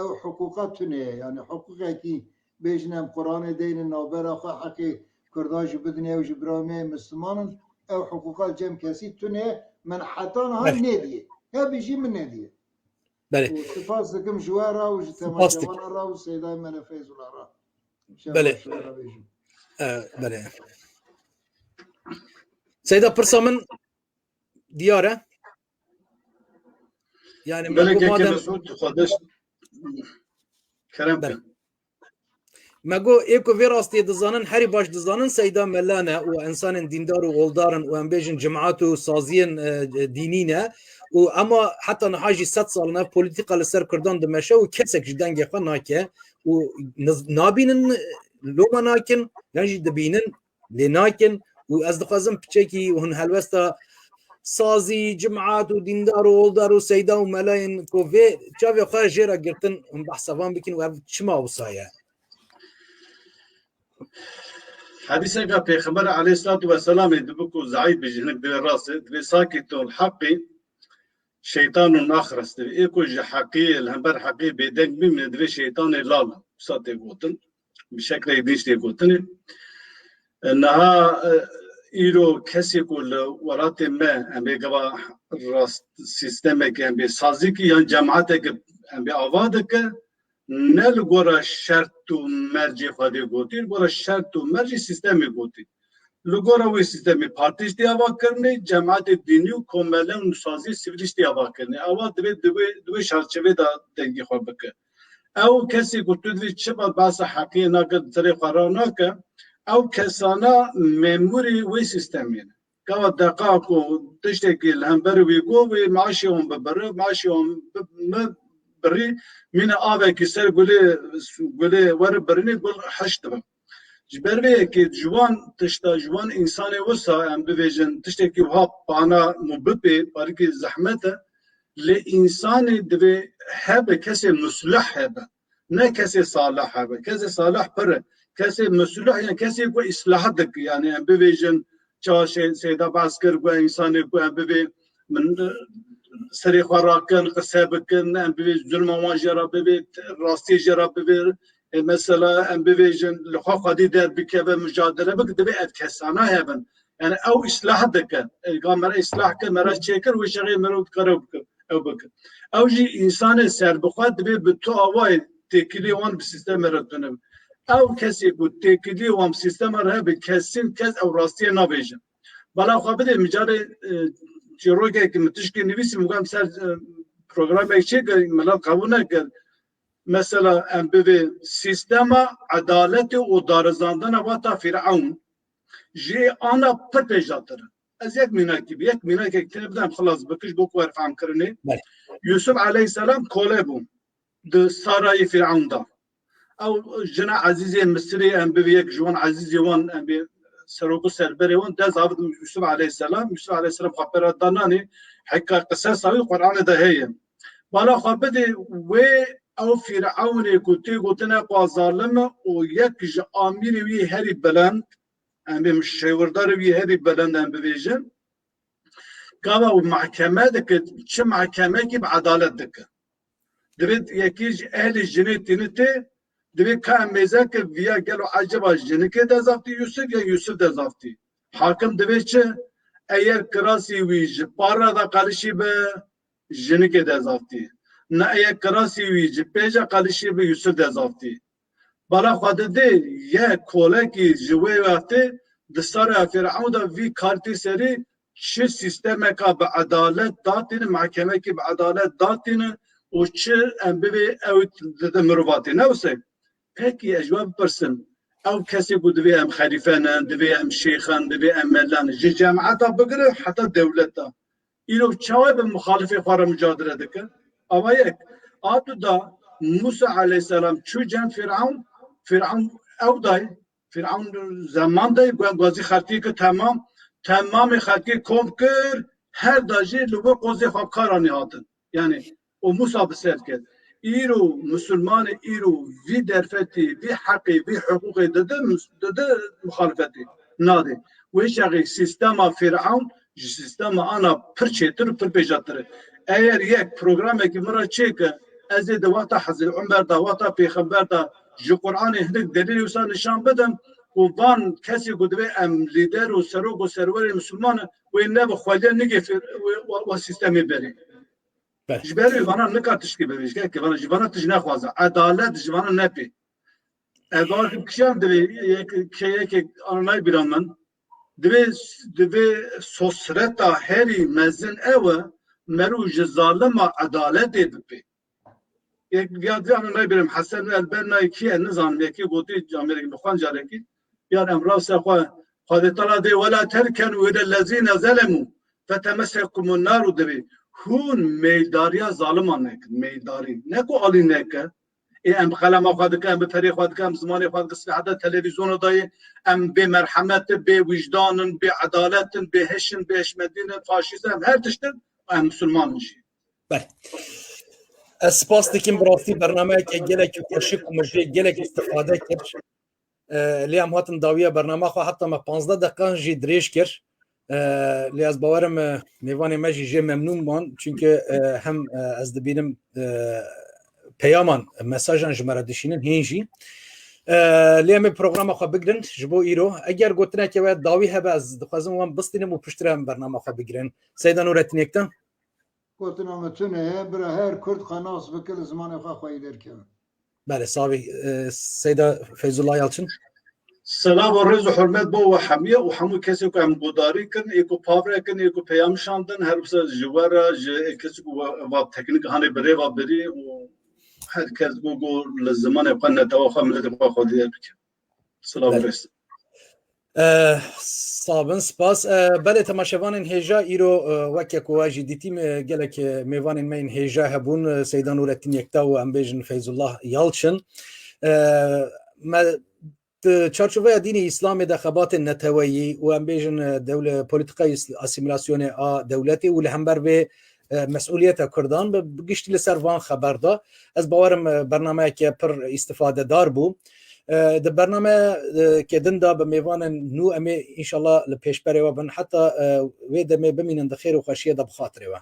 ew hiqûqa tune ye. Yani hiqûqekî bêjin em Quranê deynin navbera xwe, heqê Kurda jî bidin, ew jî bira me ye, misliman in, ew hiqûqa cem kesî tune ye. Min heta niha Belê. nediye. Hebî jî min nediye. Belê. Û spas dikim ji we re û ji Spas dikim. Temaşevana re û Seydayê Merefeyzula re. Şer Belê. baş we re bêjim. E, belê. Seyda, pirsa min diyar e. Yani me Belê got keke madem Mesûd, xwedeş kerem Belê. ke. Me got ê ku vê rastiyê dizanin, herî baş dizanin Seyda Mela ne û insanên dîndar û oldar in û em bêjin cemaat û saziyên, e, dînî ne. Û ema heta niha jî sed sal ne polîtîka li ser Kurdan dimeşe û kesek ji dengê xwe nake û niz-, nabînin, loma nakin, yan jî dibînin, lê nakin. Û ez dixwazim piçekî hûn helwesta sazî, cemaat û dîndar û oldar û seyda û melayên ku vê çavê xwe jê re girtin, hûn behsa van bikin û ev çima wisa ye? Hedîseke Pêxember aleyhissalatu vesselamê dibi ku zeîf bi jinik divê rast e, divê sakî tol heqî şeytanun axres divê. Ê ku ji heqî, li hember heqî bêdeng bimîne, divê şeytanê lal wisa tê gotin. Bi şeklê din tê gotinê. E, niha, e, îro kesê ku li welatê me em bê gava rast sîstemeke em bê sazîkî yan cemaateke em bê ava dike, ne li gora şert û mercê xwe dê gotî, li gora şert û mercê sîstemê gotî. Li gora wê sîstemê partî jî tê ava kirinê, cemaetê dînî û komele û saziyê sivîlî jî tê ava kirinê. Ewa divê, divê, divê çarçevê de dengê xwe bike. Ew kesê ku tu divê çima behsa heqiyê nake, serê xwe ra nake, ew kesana memûrê wê sîstemê ne. Gava deqa ku tiştekî li hember wî got, wê maaşê wan bibire, maaşê wan bi-, me birî, mîne avekî ser gulê, gulê were birinê, gul heş dibe. Ji ber vê yekê ji wan tişta, ji wan însanê wisa em bivêjin, tiştekî wiha pana mubipê, parikî zehmet e, lê însanê divê hebe, kesê muslih hebe. Ne kesê salih hebe. Kesê salih pir e. Kesê muslih, yani kesê ku îslah dike. Yani em bivêjin, çawa şey, Seyda behs kir, ku însanê ku em bivê min, e, serê xwe rakin, qise bikin, em bivê zulma wan jê re bivê, rastiyê jê re bivê. E, mesela em bivêjin, li xwe xwedî derbikeve, mujadele bike, divê ev kesana hebin. Yani ew îslah dike. E, ga me re îslah kir, me re çêkir, wê çaxê merov dikare ew bike, ew bike. Ew jî însanê serbixwe divê bi tu awayê têkilî wan bi sîstemê re tune be. Ew kesê ku têkilî wan bi sîstema re hebe, kesin kes ew rastiyê nabêje. Bala xwe bidê, min carê, e, çîrokekî min tişkê nivîsî, min got em ser, e, programek çêkir, milet qebûl nekir. Mesela em bivê sîstema edaletê û darizandina wata Fîrewn ji ana pir pêjatir e. Ez yek mînakî bi, yek mînakek tine bidem, xilas bikir ji bo ku werfehm kirinê. Belê. Yusuf aleyhisselam kole bû di sarayê Fîrewn de. Ew jina ezîzê Misirê em bivê yek ji wan ezîzê wan, em bê serok û serberê wan dest avêt Yusuf aleyhisselam. Yusuf aleyhisselam xwe pê re da nanê, heka qisesa wî Qur'anê de heye. Bala xwe bidê wê ew Fîrewnê ku tê gotine xwe zalim e û yek ji amîrê wî herî bilind, em bê şêwirdarê wî herî bilind em bivêjin, gava û mehkeme dike, çi mehkemekî bi edalet dike. Divê yekî ji ehlê jinê tînitê, divê ka em mêze ke viya gelo eceba jinikê dezaftî Yusuf ya Yusuf dezaftî. Hakim divê çi? Eyer kirasî wî ji para de qelişî be, jinikê dezaftî. Ne eyer kirasî wî ji pêja qelişî be, Yusuf dezaftî. Bala xwe didê ye kolekî ji wê wextê di sara Fîrewn de vî kartî serî çi sîstemeka bi edalet datîne, mehkemekî bi edalet datîne û çi em bivê ew dide mirovatê. Ne wise? Pekî ez ji we bipirsim, ew kesê ku divê em xelîfe ne, divê em şêx in, divê em mela ne, ji cemata bigire heta dewleta. Îro çawa bi muxalifê xwe re mucadele dike? Ava yek. A du da Musa aleyhisselam çû cem Fîrewn, Fîrewn ew day, Fîrewn zeman day, gwe-, gwazî xelkê kir temam, temamê xelkê kom kir, her da jî li wir qozê xwe bi kar anî hatin. Yani û Musa bi ser ket. Îro Musulmanê îro vî derfetê, vî heqê, vî hiqûqê dide, dide muxalifetê. Nadê. Wê çaxê sîstema Fîrewn ji sîstema ana pir çêtir û pir pêjatir e. Eger yek programekî min re çêke, ez ê di wexta Hezrê Umer de, wexta Pêxember de ji Qur'anê hinek delîlê wisa nîşan bidim û van kesê ku divê em lîder û serok û serwerê Musulman in, wê nebe xweliya nigê fir-, wê, wê, wê sîstemê berê. Belê. Ji ber vê vana nika tiştê bibê, ji gelkê vana, ji vana tişt nexwaze. Edalet ji vana nepê. Ev vana kişiyan divê, yek, kişe yekê ananay bîra min. Divê, divê sosreta herî mezin ew e, merû ji zalima edaletê bipê. Yek, ya divê ananay bîra min, Hesen El Bennayê kî ye, nizanim, yekê gotî camêrekî, bi xwe carekî, yan Emra se xwe, Xwedê Teala dê, "Wela terkenu ile lezîne zelemu, fetemesekumun naru" divê. Hûn meyldariya zaliman nekin, meydarî. Ne ku alî neke. Ê em bi qelema xwe dikin, em bi perê xwe dikin, em zimanê xwe dikin, heta televîzyona dayê, em bê merhemet in, bê wijdan in, bê edalet in, bê hiş in, bê hişmendî ne, faşîst in, em her tişt in, em misilman in jî. Belê. Ez spas dikim, bi rastî bernameyeke gelekî xweşik û min jê gelek îstifade kir. E, lê em hatin dawiya bernama xwe, heta me panzdeh deqan jî dirêj kir. E, lê ez bawerim, e, mêvanê me jî jê memnûn ban, çunke, e, hem, e, ez dibînim, e, peyaman, mesajan ji me re dişînin hîn jî. E, lê em ê programa xwe bigirin ji bo îro. Eger gotineke we dawî hebe, ez dixwazim wan bistînim û piştre em bernama xwe bigirin. Seyda Nûretîn Yekta? Gotina min tune ye, bira her Kurd xwe nas bike, li zimanê xwe xweyî derkeve. Belê, savî, e, Seyda Feyzullah Yalçın. Selam û rêz û hurmet bo we hemî û hemû kesê ku em guhdarî kin, ê ku pavre kin, ê ku peyam şandin, her wisa ji we re, ji ê kesê ku we, va teknîk hanê bi rê va birî û her kes ku, ku li zimanê xwe netewa xwe, miletê xwe xwedî bike. Silav û rêz. Eh, sabin, spas. Eh, belê temaşevanên hêja îro, eh, weke ku we jî dîtî me, gelek, eh, mêvanên me yên hêja hebûn, eh, Seyda Nûretîn Yekta û em bêjin Feyzullah Yalçin. Eh, me di çarçoveya dînê Îslamê de xebatên neteweyî û em bêjin, eh, dewle-, polîtîkayê is-, asîmîlasyonê a dewletê û li hember vê, eh, mesûliyeta Kurdan bi, bi giştî li ser van xeber da. Ez bawerim, eh, bernameyeke pir îstifadedar bû. Eh, di bernameyeke din de bi mêvanên nû em ê înşallah li pêşberê we bin. Heta, eh, wê demê bimînin di xêr û xweşiyê de bi xatirê we.